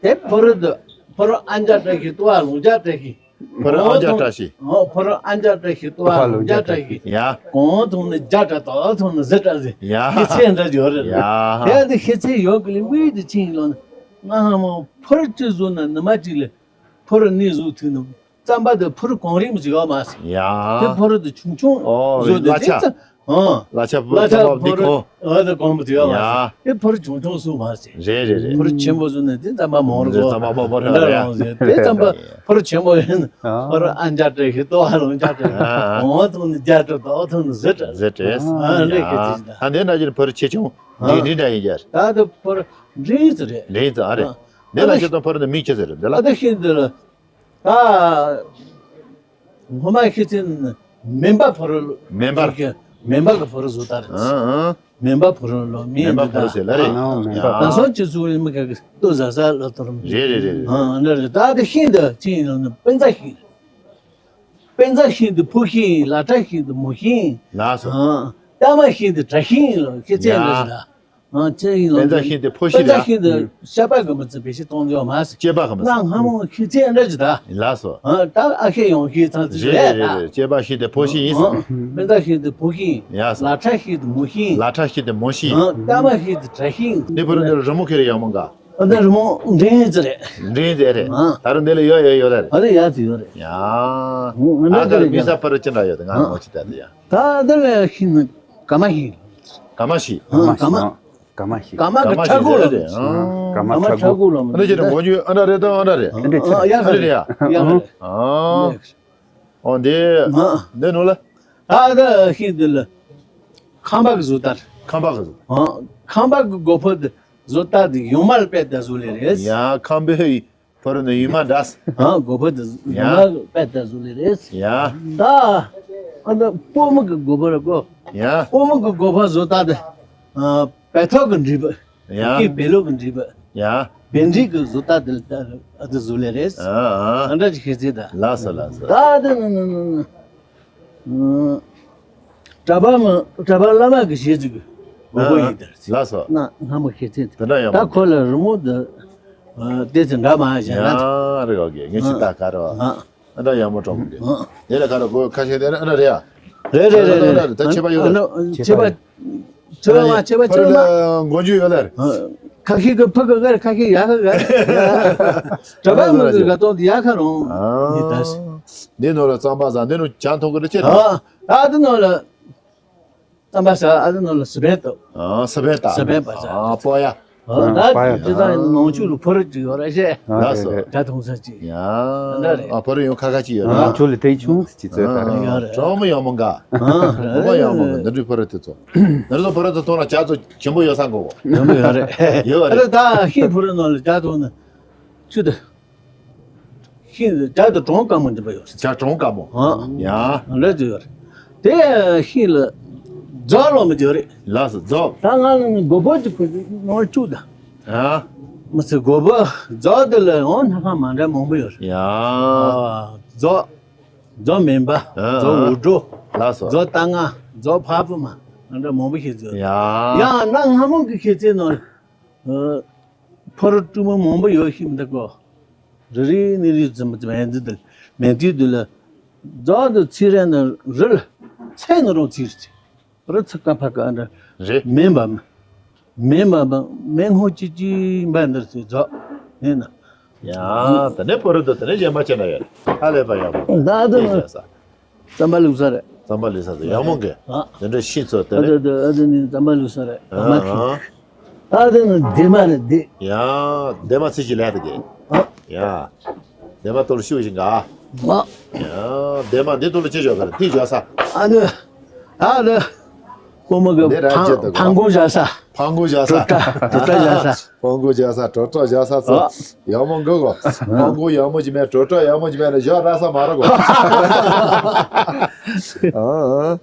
དེ་ཕོ་རོ་དེ་ཕོ་རོ་ཨ་མཇལ་བཀྲ་ཤིས་ལྟོ་བ་ལོང་མཇལ་བཀྲ་ཤིས། ཕོ་རོ་ཨ་མཇལ་བཀྲ་ཤིས། ཨོ་ཕོ་རོ་ཨ་མཇལ་བཀྲ་ཤིས་ལྟོ་བ་ལོང་མཇལ་བཀྲ་ཤིས། ཡ། གོང་མཐོང་ནི་བརྒྱ་བཀྲ་དོ་མཐོང་ནི་བཞི་བཀྲ་ཟེར། ཡ། ཤེས་ཚད་འདྲ་ཡོད་རེད། ཡ། དེ་ཡང་དེ་ཤེས་ཚད་ཡོད་གི་ལས་མི་དེ་ཕྱིན་ལོ་ན་ང་ཧ་མོ་ཕོ་རོ་གཅིག་བཟོ་ན་ནི་མ་གཅིག་ལས་ཕོ་རོ་གཉིས་བཟོ་ཐུབ་ནི། རྩམ་པ་དེ་ཕོ་རོ་གང་རིགས་མི་ཡོད་མ་ཟེར། ཡ། དེ་ཕོ་རོ་དེ་ཆུང་ཆུང་ཨོ་བཟོ་དེ་ལ་ཆ། དེ་ཚ། ཨ། ལ་ཆ་ལ་ཆ་ཕོ་རོ་འདི་གོ། ཨ་དེ་གོང་བུ་དེ་ཡོད་མ་ཟེར། ཡ། དེ་ཕོ་རོ་ཆུང་ཆུང་བཟོ་མ་ཟེར། རེད་རེད་རེད། ཕོ་རོ་ཆེན་པོ་བཟོ་ན་དེ་རྩམ་པ་མང་རུ་གོ། རྩམ་པ་མང་པོ་རེད། འདྲ་རེད། རང་ཟེར་དེ་རྩམ་པ་ཕོ་རོ་ཆེན་པོ་ཡིན། ཨ། ཕོ་རོ་ཨ་མཇལ་བཀྲ་ཤིས་ལྟོ་བ་ལོང་མཇལ་བཀྲ་ཤིས། ཨ། གོང་མཐོང་ནི་བརྒྱ་བཀྲ་དོ་མཐོང་ནི་བཞི་བཀྲ་ཟེར། ཨ་ལེ་ཁེ་ཅི་ད། ཨ་འདི་ན་ཅིག་ཕོ་རོ་ཆེ་ཆུང་འདི་འདི་འདྲ་ཡིན་རྒྱུ་རེད། ད་དེ་ཕོ་རོ་འདི་ཙི་རེད། འདི་ཙི་ཨ་རེད། འདི་ན་ཅིག་ད་ཕོ་རོ་འདི་མིང་ཅི་ཟེར་རེད་འདི་ལ། ཨ་ད་ཤིང་འདི་ལ། ད་སྔོན་མ་ཤི་ཚེ་མེ་འབར་ཕོ་རོ་ལོ། མེ་འབར། མེ་འབར་གི་ཕོ་རོ་བཟོ་ད་རེད། ཨང་ཨང་། མེ་འབར་ཕོ་རོ་ལོ་མེ་མེ་འབར་ཕོ་རོ་ཟེར་ལ་རེད། ཨང་མེ་འབར། ད་སོང་ཅི་ཚུ་མི་ག་གི་ལྟོ་ཟ་ས་ལ་ཐོར་མི། རེད་རེད་རེད་རེད། ཨང་འདྲ་རེད། ད་དེ་ཤིང་འདི་ཅི་ཡིན་ལོ་ན་དཔེ་མཛངས་ཤིང་རེད། དཔེ་མཛངས་ཤིང་འདི་ཕོ་ཤིང་ལ་ཁྲ་ཤིང་འདི་མོ་ཤིང་། ལགས་སོ། ཨང་། ཏ་མ་ཤིང་འདི་བྲ་ཤིང་ལོ་ཤི་ཚེ་འདི་ཡ། ཟ། ཨ་ཅེ་ཡིན་ལ། དཔེ་མཛངས་ཤིང་དེ་ཕོ་ཤི་རེད་ཨ། དཔེ་མཛངས་ཤིང་དེ་ཤ་པ་གི་མི་ཚེ་བེད་སྤྱོད་གཏོང་རྒྱུ་མ་ཟད། སྐྱེས་པ་གི་མི་ཚེ། གནའ་སྔ་མོ་ཤི་ཚེ་འདྲ་ཅི་ད། ལགས་སོ། ཨ་ད་ཨ་ཤེ་ཡོང་ཤི་ཚང་ཚི་རེད་རེད་རེད་ད། རེད། སྐྱེས་པ་ཤིང་དེ་ཕོ་ཤི་ཡིན་ཟེར། ཨ་དཔེ་མཛངས་ཤིང་དེ་ཕོ་ཤིང་། ཡ་ས། ལ་ཁྲ་ཤིང་དེ་མོ་ཤིང་། ལ་ཁྲ་ཤིང་དེ་མོ་ཤིང་། ཨ་སྐར་མ་ཤིང་དེ་གྲ་ཤིང་། འདི་བུ་རུ་འདི་རི་མོ་ཁེ་རེ་ཡག་མོ་འགའ། ཨ་ད་རི་མོ་འདྲེན་ཡིན་ཚི་རེད། འདྲེན་ཡིན་ཚི་རེད། ཨ་ད་རུང་འདི་ལ་ཡོད་ཡོད་ཡོད་རེད། ཨ་རེ་ཡ་ཚི་ཡོད་རེད། ཡ། ཨ་ཨ་ད་ད་རུང་མི་ས་པར་ཅི་འདྲ་ཡོད་དེ་ང་ཨ་མོ་ཅི་ད་དེ་ཡ། ད་ད་ལ་ཤིང་ནི་ག་མ་ཤིང་། ག་མ་ཤིང་། ཨ་ག་མ། ག་མ་ཤིང་། ག་མ་གི་ཁྲ་ཁོ་ལ། ག་མ་ཁྲ་ཁོ་ལ། ཨ་འདྲ་ཅི་རེད་མགོ་རྒྱུ་ཨ་འདྲ་རེད་ད་ཨ་འདྲ་རེད། ཨ་ཡ་ཨ་འདྲ་རེད་ཡ། ཡ་ཨ་འོ་འདི་འདི་ནོ་ལ། ཨ་ད་ཤིང་འདི་ལ། ཁམས་པ་གི་བཟོ་ལྟར། ཁམས་པ་གི་བཟོ། ཨ་ཁམས་པ་གི་སྒོ་ཕོ་འདི་བཟོ་ལྟ་འདི་ཡོད་མ་ལ་པད་ད་བཟོ་ལེ་རེད། ཡ་ཁམས་པའི་ཕོ་རུ་ནི་ཡུལ་མ་འདྲ། ཨ་སྒོ་ཕོ་དེ་ཡ། ཡུལ་མ་པད་ད་བཟོ་ལེ་རེད། ཡ། ད་ཨ་ད་སྤོ་མོ་གི་སྒོ་ཕོ་ར་གོ། ཡ། སྤོ་མོ་གི་སྒོ་ཕོ་བཟོ་ལྟ་དེ། ཨ་བལ་ཐོག་གི་འབྲས་བུ། ཡ། ཀི་བལ་ལོག་གི་འབྲས་བུ། ཡ། བལ་འབྲས་གི་བཟོ་ལྟ་དེ་ལ་ཨ་ད་བཟོ་ལེ་རེད། ཨ་ཨ། ཨ་འདྲ་ཅིག་ཤེས་ཚེ་ད། ལགས་སོ་ལགས་སོ། ད་དེ་ནི་ནི་ནི་ནི། ཨ། གྲྭ་པ་མ་གྲྭ་པ་བླ་མ་གི་བྱེད་ཚུལ་གྱི་མགོ་སྐོར་ཡིན་དར། ལགས་སོ། གནའ་སྔ་མོ་ཤེས་ཚད་དེ། དེ་འདྲ་ཡོད་མ་ད་རེད། ཁོ་ལ་རི་མོ་འདི་ཨ་བལྟས་ཚེ་འདྲ་མ་བྱས་ན། ཡ་རེད་ག་གི་ངས་ཅི་ལྟ་ག་རེ་བ། ཨ་འདྲ་ཡག་མོ་གྲོགས་མོ་གི། ཨ་དེ་ལ་ག་རེ་གོ་ཁ་ཤས་དེ་ཨ་འདྲ་རེད་ཡ། རེད་རེད་རེད་རེད། ད་ཁྱད་པར་ཡོད་རེད། ཁྱད་པར། ཁྱོད་མ་ཁྱོད་མ་ཁྱོད་མ། མགོ་མཇུག་ཡོད་ལར། ཁ་ཤས་ཀྱི་ཕུ་གི་གར་ཁ་ཤས་ཡག་གི་གར། གྲྭ་པ་མི་གི་ག་ཏོང་དེ་ཡག་ཁ་རུང་། འདི་ནོ་ལ་རྩམ་པ་ཟ་འདི་ནོ་ཇ་འཐུང་གི་རེད་ཅེ། ཨ་འདི་ནོ་ལ་རྩམ་པ་ཟ། ཨ་འདི་ནོ་ལ་སི་པན་ཏོ། སི་པན་ཏ། སི་པན་པ་ཟ། ཨ་སྤོ་ཡ། ད་ཇི་ལྟར་ནང་ཆུ་ལ་ཕོ་རུ་ཅིག་ཡོད་ར་ཤེ། ལགས་སོ། ཇ་འཐུང་ས་ཅིག་ཡ། འདྲ་རེད། ཨ་ཕོ་རུ་ཡོང་ཁ་ཁ་ཅིག་ཡོད་ར། ཆུ་ལ་དེ་ཆུང་ཙི་ཅིག་ཙོད་ད་རེད། ཡོད་རེད། གྲོགས་མོ་ཡག་མོ་འགའ། ཨ་གྲོགས་མོ་ཡག་མོ་འགའ་འདི་འདྲའི་ཕོ་རུ་དེ་ཚོ། འདི་ཚོ་ཕོ་རུ་དེ་ཐོང་ལ་ཇ་ཚོ་ཆེན་པོ་ཡོད་ས་གོ། ཡོད་མོ་ཡོད་རེད། ཡོད་རེད། ཨ་ད་ཤིང་ཕོ་རུ་ནང་ལ་ཇ་འཐུང་ན། ཆུ་དེ། ཤིང་དེ་ཇ་དེ་གྲོང་དཀར་མོ་འདི་པ་ཡོད་རེད། ཇ་གྲོང་དཀར་མོ། ཨ། ཡ། འདྲ་ཅིག་ཡོད་རེད། དེ་ཤིང་ལ་རྫོགས་ལོ་མི་འདི་ཡོད་རེད། ལགས་སོ་རྫོགས། ད་ང་ལ་ནི་མགོ་པོ་ཅིག་ཕུ་ནོར་བཅུག་ད། ཨ། མི་ཚེ་མགོ་པོ་རྫོགས་དེ་ལ་ཡང་སྣ་ཁ་མ་འདྲ་མང་པོ་ཡོད་རེད། ཡ། ཨ་རྫོགས། རྫོགས་མེན་པ། ཨ། རྫོགས་འུར་སྒྲོ། ལགས་སོ། རྫོགས་རྟ་རྔ། རྫོགས་ཕ་བུ་མ། ཨ་འདྲ་མང་པོ་ཞིག་རྫོགས། ཡ། ཡང་གནའ་སྔ་མོ་གི་ཤེས་ཚད་ནང་། ཨ། ཕོ་རུ་སྤྲུལ་མོ་མང་པོ་ཡོད་ཤིག་མི་འདུག་གོ། རི་རི་ནི་རི་ཙམ་ཙམ་ཡན་འདི་དུ་མེན་དུས་དུ་ལ། རྫོགས་དུ་ཚིག་རེ་ནི་རི་ལ་ཚེ་ནི་རུང་ཚིག་རེ་ཚིག་རི་ཚིག་ཀ་ཕ་ཀ་འདྲ། རེད། མེན་པ་མེན་པ་མེན་ཧོ་ཅི་ཅི་འབའ་འདིར་ཚིག་རྫོགས་ཡིན་ན། ཡ། དེ་ནས་ཕོ་རུ་དུ་དེ་ནས་གཞན་པ་ཅི་འདྲ་ཡོད། ཧ་ལས་པ་ཡག་པོ། ད་དུ་ནི། རྩམ་པ་བླུགས་ས་རེད། རྩམ་པ་བླུགས་ས་དེ་ཡག་མོ་གི། ཨ། དེ་འདྲ་ཤིང་ཚོ་དེ་ཨ་ནི། དེ་དེ་ཨ་དེ་ནི་རྩམ་པ་བླུགས་ས་རེད། ཨ་མ་ཁི། ཨ་དེ་ནི་འདེ་མ་རེད་འདེ། ཡ། འདེ་མ་ཚིག་གི་ལས་དེ་གི། ཨ། ཡ། འདེ་མ་ཏོ་ལ་ཤུགས་ཤིག་ག། ཨ། ཡ། འདེ་མ་འདི་ཏོ་ལ་ཅི་བྱོས་ག་རེད་འདི་བྱོས་ས། ཨ་དེ། ཨ་དེ། ཀོ་མ་གི་འདི་ར་ཕང་ཅི་དེ་ག་ཕང་གོ་བྱ་ས། ཕང་གོ་བྱ་ས། གྲོ་ཏྲ་གྲོ་ཏྲ་བྱ་ས། ཕང་གོ་བྱ་ས་གྲོ་ཏྲ་བྱ་ས་ཚོ། ཨ། ཡག་མོ་འགའ་གོ། ཕང་གོ་ཡག་མོ་ཅིག་མེད་གྲོ་ཏྲ་ཡག་མོ་ཅིག་མེད་ན་ཞག་ར་ས་མ་ར་གོ། ཨ་ཨ།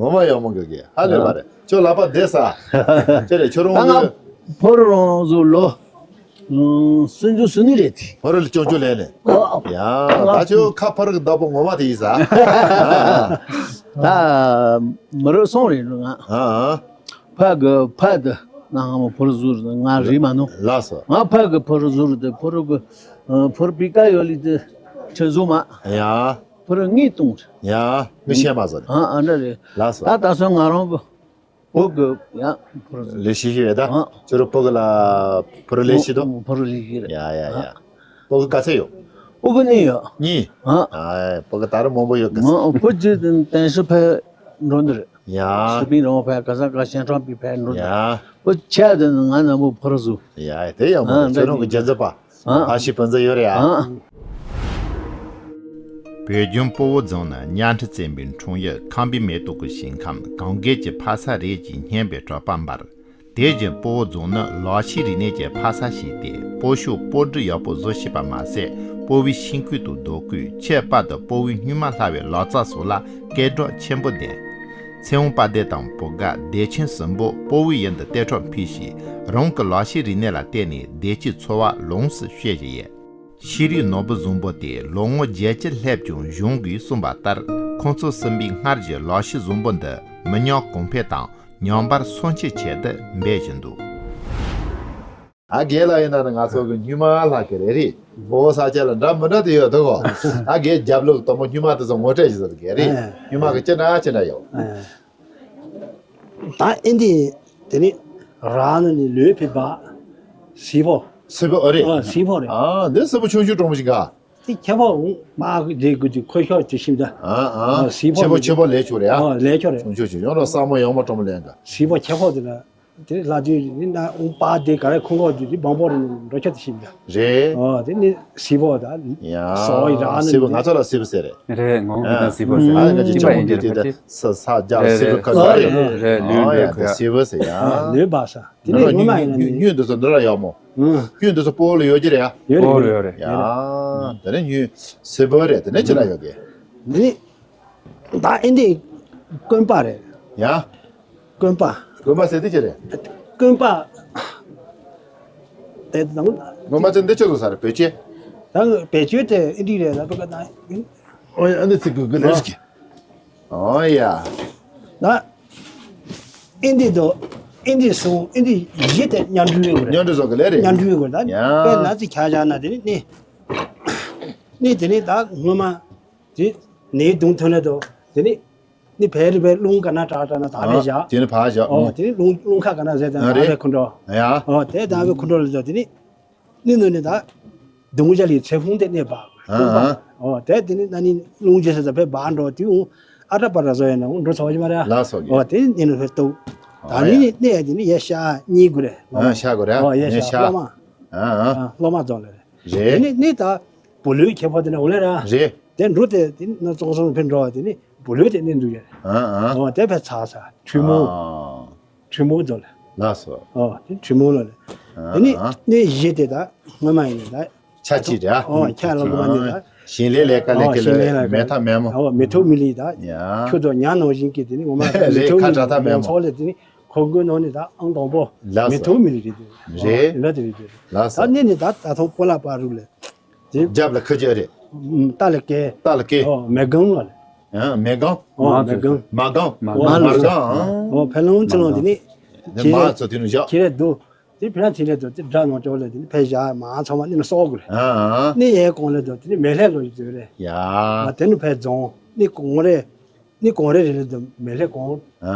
ངོ་མ་ཡག་མོ་འགའ་གི་ཧ་ལས་པ་རེད། ཁྱོད་ལག་པ་བདེ་ས། ཁྱོད་རེད་ཁྱོད་རང་ད་ང་གི་ཕོ་རུ་རང་བཟོ་ལོ། ཨ་སུན་ཇུ་སུ་ནི་རེད་དེ། ཕོ་རུ་ལ་ཅོང་ཅོ་ལས་ནས། ཨ་ཡ་ད་ཁྱོད་ཁ་ཕོ་རུ་གི་བདག་པོ་ངོ་མ་དེ་ཡིན་ས། ད་མི་རབས་སོང་རེད་ང་། ཨ་ཨ། ཕ་གི་ཕ་དེ་ང་ཧ་མ་ཕོ་རུ་ཟུར་ང་རེད་མ་ནོ། ལགས་སོ། ང་ཕ་གི་ཕོ་རུ་ཟུར་དེ་ཕོ་རུ་གི་ཨ་ཕོ་རུ་པི་ཀ་ཡོ་ལི་དེ་ཆེ་ཟུ་མ། ཡ། ཕོ་རུ་ངས་བཏུང་། ཡ། མི་ཤེས་མ་ཟོ་ནི། ཨ་ཨ་འདྲ་རེད། ལགས་སོ། ད་ད་སོ་ང་རང་གི་བོ་གི་ཡ་ཕོ་རུ་ཟུར། ལས་ཤེས་ཤེས་རེད་ད། ཨ། ཁྱོད་རང་ཕོ་གི་ལ་ཕོ་རུ་ལས་ཤེས་དོ། ཕོ་རུ་ལས་ཤེས་རེད། ཡ་ཡ་ཡ། ཕོ་གི་ག་ཚད་ཡོད། ཕོ་གི་གཉིས་ཡོད། གཉིས། ཨ། ཨ་ཕོ་གི་ད་རུང་མང་པོ་ཡོད་གི། མ་ཕོ་གཅིག་དེ་ཏན་ཧྲི་ཕེ་འགྲོ་འདི་རེད། ཡ། ཧྲི་པིན་རོང་ཕེ་ག་ས་ག་ཤན་ཁྲང་པི་ཕེ་འགྲོ་འདི། ཡ། ཕོ་ཆ་དེ་ནི་ང་ན་མོ་ཕོ་རུ་ཟུ། ཡ་དེ་ཡག་མོ། ཨ་ཁྱོད་རང་གི་རྒྱལ་རྩེ་པ། ཨ། ཕ་ཤི་ཕུན་ཚོགས་ཡོད་རེད་ཨ། ཨ། བོད་ལྗོངས་སྤོ་བོ་རྫོང་ནི་གཉའ་ཁྲི་བཙན་པོའི་འཁྲུངས་ཡུལ་ཁམས་པའི་མེ་ཏོག་གི་ཞིང་ཁམས་གངས་རྒན་གྱི་ཕ་ས་རེད་ཅེས་སྙན་པའི་གྲགས་པ་འབར། དེ་བཞིན་སྤོ་བོ་རྫོང་ནི་ལག་ཤེས་རིག་གནས་ཀྱི་ཕ་ས་ཞིག་སྟེ། སྤོ་ཤོག་སྤོ་སྒྲིག་ཡག་པོ་བཟོ་ཤེས་པ་མ་ཟད། སྤོ་བོའི་ཤིང་བརྐོས་དང་རྡོ་བརྐོས། ཁྱད་པར་དུ་སྤོ་བོའི་སྨྱུག་མ་སླ་བའི་ལག་རྩལ་སོགས་ལ་སྐད་གྲགས་ཆེན་པོ་ལྡན། ཚེ་དབང་དཔལ་ལྡན་དང་བུ་དགའ་བདེ་ཆེན་གསུམ་པོ་སྤོ་བོའི་ཡུལ་དུ་གཏན་གྲོགས་ཕེབས་ཤིང་། རང་གི་ལག་ཤེས་རིག་གནས་ལ་བརྟེན་ནས་བདེ་སྐྱིད་འཚོ་བ་ལོངས་སུ་སྤྱོད་བཞིན་ཡོད། ཤེས་རིག་ནོར་བུ་བཟང་པོ་དེ་ལོ་ངོ་བརྒྱད་ཅུ་སླེབས་ཀྱང་གཞུང་གིས་གསུངས་པ་ལྟར། ཁོང་ཚོ་གསུམ་པོའི་སྔར་གྱི་ལག་ཤེས་བཟང་པོ་འདི་མི་ཉམས་གོང་འཕེལ་དང་ ཉམས་པར་སྲུང་བྱེད་ཆེད་དུ་འབད་བཞིན་འདུག་ཨ་རྒས་ལགས་ཡིན་ན་ནི་ང་ཚོ་གི་སྨྱུག་མ་ལགས་ཀྱི་རེད་རེད། འོ་ས་ཆ་ལ་འདྲ་མི་འདྲ་དེ་ཡོད་འདུག་གོ་ཨ་རྒས་རྒྱབ་ལོགས་དང་པོ་སྨྱུག་མ་དེ་ཚོ་ངོ་སྤྲོད་ཞིག་བཟོ་དགོས་རེད། ཨ། སྨྱུག་མ་གི་ཅི་འདྲ་ཅི་འདྲ་ཡོད། ཨ། ད་ཨེ་འདི་དེ་ནི་རང་ནི་ལོས་ཕེབས་པ། སི་པོ། སི་པོ་ཨ་རེད། ཨ་སི་པོ་རེད། ཨ་འདི་སི་པོ་ཆུང་ཆུང་གྲོང་མོ་ཞིག་ག་དེ་ཁྱད་པར་འོང་མ་རེད་དགོས་དུས་ཁོ་ཤོག་དེ་ཤིམ་ད། ཨ་ཨ་ཨ་སི་པོ་ཆེ་པོ་ཆེ་པོ་ལས་ཆོག་རེད་ཨ། ཨ་ལས་ཆོག་རེད། ཆུང་ཆུང་ཆུང་ཡོང་རོགས་སྲ་མོ་ཡོང་མ་གྲོང་མོ་ལེན་ག་སི་པོ་ཁྱད་པར་དེ་ལ། དེ་ལ་དུས་ནི་ན་འོང་པ་དེ་ག་རེ་ཁོང་གོ་དུས་དེ་བང་པོ་རེ་ནི་འགྲོ་ཆ་དེ་ཤིམ་ད། རེད། ཨ་དེ་ནི་སི་པོ་ད། ཡ་སོ་ཡི་ར་ནི་སི་པོ་ང་ཚོ་ལ་སི་པོ་ཟེར་རེད། རེད་ངོ་གི་དང་སི་པོ་ཟེར། ཨ་ང་ཅི་ཅི་པ་ཡིན་དེ་དེ་ས་ས་རྒྱ་སི་པོ་ཁ་ས་རེད། རེད་ལུས་ལུས་ཁ་སི་པོ་ཟེར་ཡ། ལུས་པ་ས། དེ་ནས་ངོ་མ་ཡིན་ན་ནི། སྨྱུག་འདི་ཚོ་འདི་ར་ཡག་མོ། ཨང་། སྨྱུག་འདི་ཚོ་སྤོ་ལོ་ཡོད་ཀྱི་རེད་ཡ། ཡོད་རེད་ཡོད་རེད། ཡ། དེ་ནས་སྨྱུག་སི་པོ་རེད་དེ་ནས་ཅི་ལ་ཡོད་གི། འདི་ནི། ད་ཨིན་དི་དཀོན་པ་རེད། ཡ། དཀོན་པ། དཀོན་པ་ཟེར་དེ་ཅི་རེད། དཀོན་པ། དེ་དང་། དཀོན་པ་ཚོ་འདི་ཆོ་ཚོ་ས་རེད་བེད་སྤྱོད། ད་བེད་སྤྱོད་དེ་ཨིན་དི་རེད་ད་དཀོན་པ་ད། ཨོ་ཡ་འདི་ཚིག་གུ་གུ་ལེར་གི། ཨོ་ཡ། ད། ཨིན་དི་དོ། ཨིན་དི་སུ་ཨིན་དི་ཡི་དེ་མཉམ་འགྲུལ་ཡོད་རེད། མཉམ་འགྲུལ་བཟོ་གི་ལེ་རེད། མཉམ་འགྲུལ་ཡོད་རེད་ད། ཡ། དཔེར་ན་ཅིག་ཁྱག་བཞག་ན་དེ་ནི་ནི། ནི་དེ་ནི་ད་སྔོན་མ། དེ་ནི་དུང་ཐོན་ལེ་དོ། དེ་ནི། ནི་བལ་རི་བལ་རླུང་ག་ན་དྲག་དྲག་ན་ད་བལ་བཞག་དེ་ནི་བལ་བཞག་ཨོ་དེ་ནི་རླུང་རླུང་ཁ་ག་ན་ཟེར་ད་ད་རེད། བལ་ཁུ་འགྲོ། ཡ། ཨོ་དེ་ད་བལ་ཁུ་འགྲོ་ལེ་དོ་དེ་ནི། ནི་ནུ་ནི་ད། དུང་བྱ་ལི་ཚེ་ཕུང་དེ་གནས་པ། ཨ་ཨ། ཨོ་དེ་དེ་ནི་ན་ནི་རླུང་རྗེ་ས་ད་བལ་བ་འགྲོ་དེ་འུ། ཨ་ཏྲ་པ་ར་བཟོ་ཡ་ན་འུ་འགྲོ་ཚོ་བ་ཞི་མ་ར། ལ་སོ་གི། ཨོ་དེ་ནི་ནི་བལ་ཏོ། ད་ཨ་ནི་ཡ། ནི་གནས་དེ་ནི་ཡ་ཤ་གཉིས་དགུ་རེད། ཨ་ཤ་དགུ་རེད། ཨོ་ཡ་ནི་ཤ་ཤ། སློ་མ། ཨ་ཨ། ཨ་སློ་མ་རྫོང་ལ་རེད། རེད། དེ་ནི་ནི་ད། བུ་ལོའི་ཁྱད་པར་དེ་ནི་འོ་ལེ་ར། རེད། དེ་འགྲོ་དེ་དེ་ནི་ན་ཙོང་སོང་ཕེ་འགྲོ་བ་དེ་ནི་བུ་ལོའི་དེ་ནི་འདུག་ཡ། ཨ་ཨ། ཨོ་དེ་ཕེ་ཚ་ས་ཁྲུ་མོ། ཨ། ཁྲུ་མོ་རྫོང་ལ། ལགས་སོ། ཨོ་དེ་ཁྲུ་མོ་ལ་རེད། ཨ་དེ་ནི་ཨ། ནི་གཞི་དེ་ད་སྔོན་མ་ཡིན་ནི་ད། ཆ་གཅིག་རེད་ཨ། ཨོ་ཁྱ་ལ་གོ་མ་ནི་ད། ཞིང་ལས་ལས་ཀ་ལས་ཨོ་ཀི་ཞིང་ལས་ལས་ལ་ཀ་མེ་ཐག་མེ་མོ། ཨོ་མེ་ཐོག་མི་ལི་ད། ཡ། ཁྱོད་ཚོ་ཉ་ནང་བཞིན་གི་དེ་ནི་ངོ་མ་རེད་མེ་ཐོག་ཁ་མི་ལི་ཁྲ་ཐག་མེ་མོ། ཚོགས་ལས་དེ་ནི་ཁོ་གོ་ནང་ནི་ད་ཨང་དང་པོ། ལགས་སོ། མེ་ཐོག་མི་ལི་རེད་དེ། རེད། ཨོ་ལ་དེ་རེད་དེ། ལགས་སོ། ད་ནི་ནི་ད་ད་ཐོང་པོ་ལ་པ་རུ་ལས། དེ། རྒྱབ་ལ་ཁ་རྗེ་རེད། ཏ་ལ་ཀེ། ཏ་ལ་ཀེ། ཨོ་མེ་གང་ལ། ཨ་མེ་གང་། ཨོ་མེ་གང་། མ་གང་། མ་གང་། མ་གང་། ཨོ་ཕེ་ལོང་ཚེ་ལོང་དེ་ནི། དེ་མ་ཚོ་དེ་ནི་བཞག་ཁྱེད་རེད་འདུག་དེ་ཕེ་ར་ཚེ་རེད་འདུག་དེ་དགྲ་ནང་ཅོག་ལ་དེ་ནི་ཕེ་བཞག་མ་ཚང་མ་ནི་ནི་སོག་དགོས་རེད། ཨ་ཨ། ནི་ཡའི་གོང་ལ་འདུག་དེ་ནི་མེ་ལྷས་ལོ་ཡི་དོད་རེད། ཡ། ཨ་དེ་ནི་ཕེ་རྫོང་ནི་གོང་རེད། ནི་གོང་རེ་རེ་ལ་དུ་མེ་ལྷེ་གོང་། ཨ་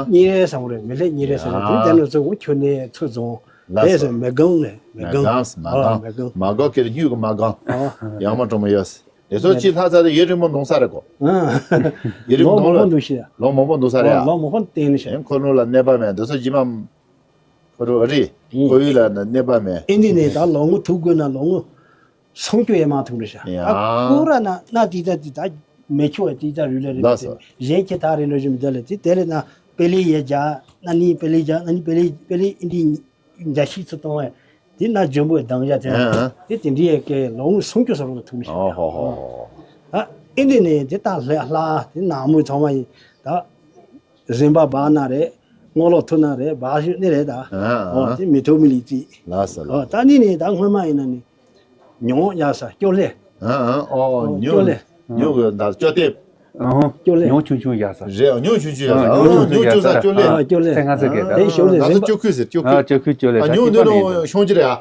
ཨ། གཉིས་རེ་ཟེར་བ་རེད། མེ་ལྷེ་གཉིས་རེ་ཟེར་རེད། དེ་དེ་ནང་ཚོ་འུ་ཁྱོད་ནས་ཚུར་རྫོང་། ལགས་དེ་སོ། ཟེར་མེ་གང་ནས་མེ་མེ་གང་། གང་མ་ཨ་གང་། མེ་གང་། མ་གང་ཁྱེད་སྨྱུག་གི་མ་གང་། ཨ། ཡང་མ་གྲོང་མ་ཡོད། དེ་ཚོ་ཅི་ལྷ་ས་དེ་ཡུན་རིང་པོ་འདུག་ས་རེད་གོ། ཨ། ཡུན་རིང་ལོ་པོ་མང་པོ་འདུག་ཤི། ལོ་མང་པོ་འདུག་ས་རེད་ཨ། ལོ་མང་པོ་བསྟན་ནི་ཤི། ཡང་ཁོ་ནོ་ལ་གནས་པ་མེད། དེ་ཚོ་ཇི་མ། ཁོ་རུ་ཨ་རི། ཨུ། ཁོ་ཡུལ་ལ་ན་གནས་པ་མེད། ཨིན་དི་ནས་ད་ལོ་ངོ་ཐུག་དགོས་ན་ལོ་ངོ་སུམ་ཅུ་ཡས་མ་ཐུག་རེད་ཤག་ཡ། ཨ་ཁོ་ར་ན་ན་དེ་ད་དེ་ད་མེ་ཁྱོ་དེ་ད་རུ་ལ་རེད། ལགས་སོ། དེ་གཞན་ཁྱེད་ད་རེད་ལོ་ཞིམ་དེ་ལ་དེ་དེ་ལས་ན་པེ་ལི་ཡས་རྒྱ་ན་ནི་པེ་ལི་རྒྱ་ན་ནི་པེ་ལི་པེ་ལི་ཨིན་དི་རྒྱ་ཤི་ཚུ་གཏོང་བས་དེ་ན་ཇོན་པོའི་གདངས་ཞག་དེ་ཨ་ཨ། དེ་དེ་འདྲའི་ཡས་ཀའི་ལོ་ངོ་སུམ་ཅུ་སོ་རུ་ཐུག་ནི་ཤག་ཨོ་ཧོ་ཧོ་ཧོ། ཨ་ཨིན་དི་ནས་དེ་ད་ལྷ་ལྷ་དེ་ནག་མོའི་ཚང་མ་ཡིན་ད། རིམ་པ་བ་ན་རེད། རྔོག་ལོག་ཐུ་ན་རེད། བ་ཤུ་ནི་རེད་ད། ཨ་ཨ། ཨོ་དེ་མི་ཐུ་མི་ལི་ཙི། ལགས་སོ་ཨོ་ལགས། ད་ནི་ནི་ད་སྔོན་མ་ཡིན་ན་ནི། ཉོང་ཡ་ས་སྐྱོ་ལེ། ཨ་ཨ་ཨོ་ཨོ་ཉོ་སྐྱོ་ལེ། ཉོ་གི་ད་སྐྱོ་ལྟེབ། ཨོ་སྐྱོ་ལེ། ཉོང་ཆུང་ཆུང་ཡ་ས། རེད་ཉོང་ཆུང་ཆུང་ཡ་ས། ཨོ་ཨོ་ཉོང་ཆུང་ཆུང་ས་སྐྱོ་ལེ། ཨ་སྐྱོ་ལེ། ཚེ་ང་ཚེ་གེ་ད། དེ་ཤོ་ལེ་ང་ཚོ་རིམ་པ། སྐྱོ་ཁུ་ཟེར་སྐྱོ་ཨ་ཁུ། སྐྱོ་ཁུ་སྐྱོ་ལེ་ཨ་ད་ཉོང་ཏི་ནི་པ་ནི་ཡིན། ཤོང་ཅི་རེད་ཨ།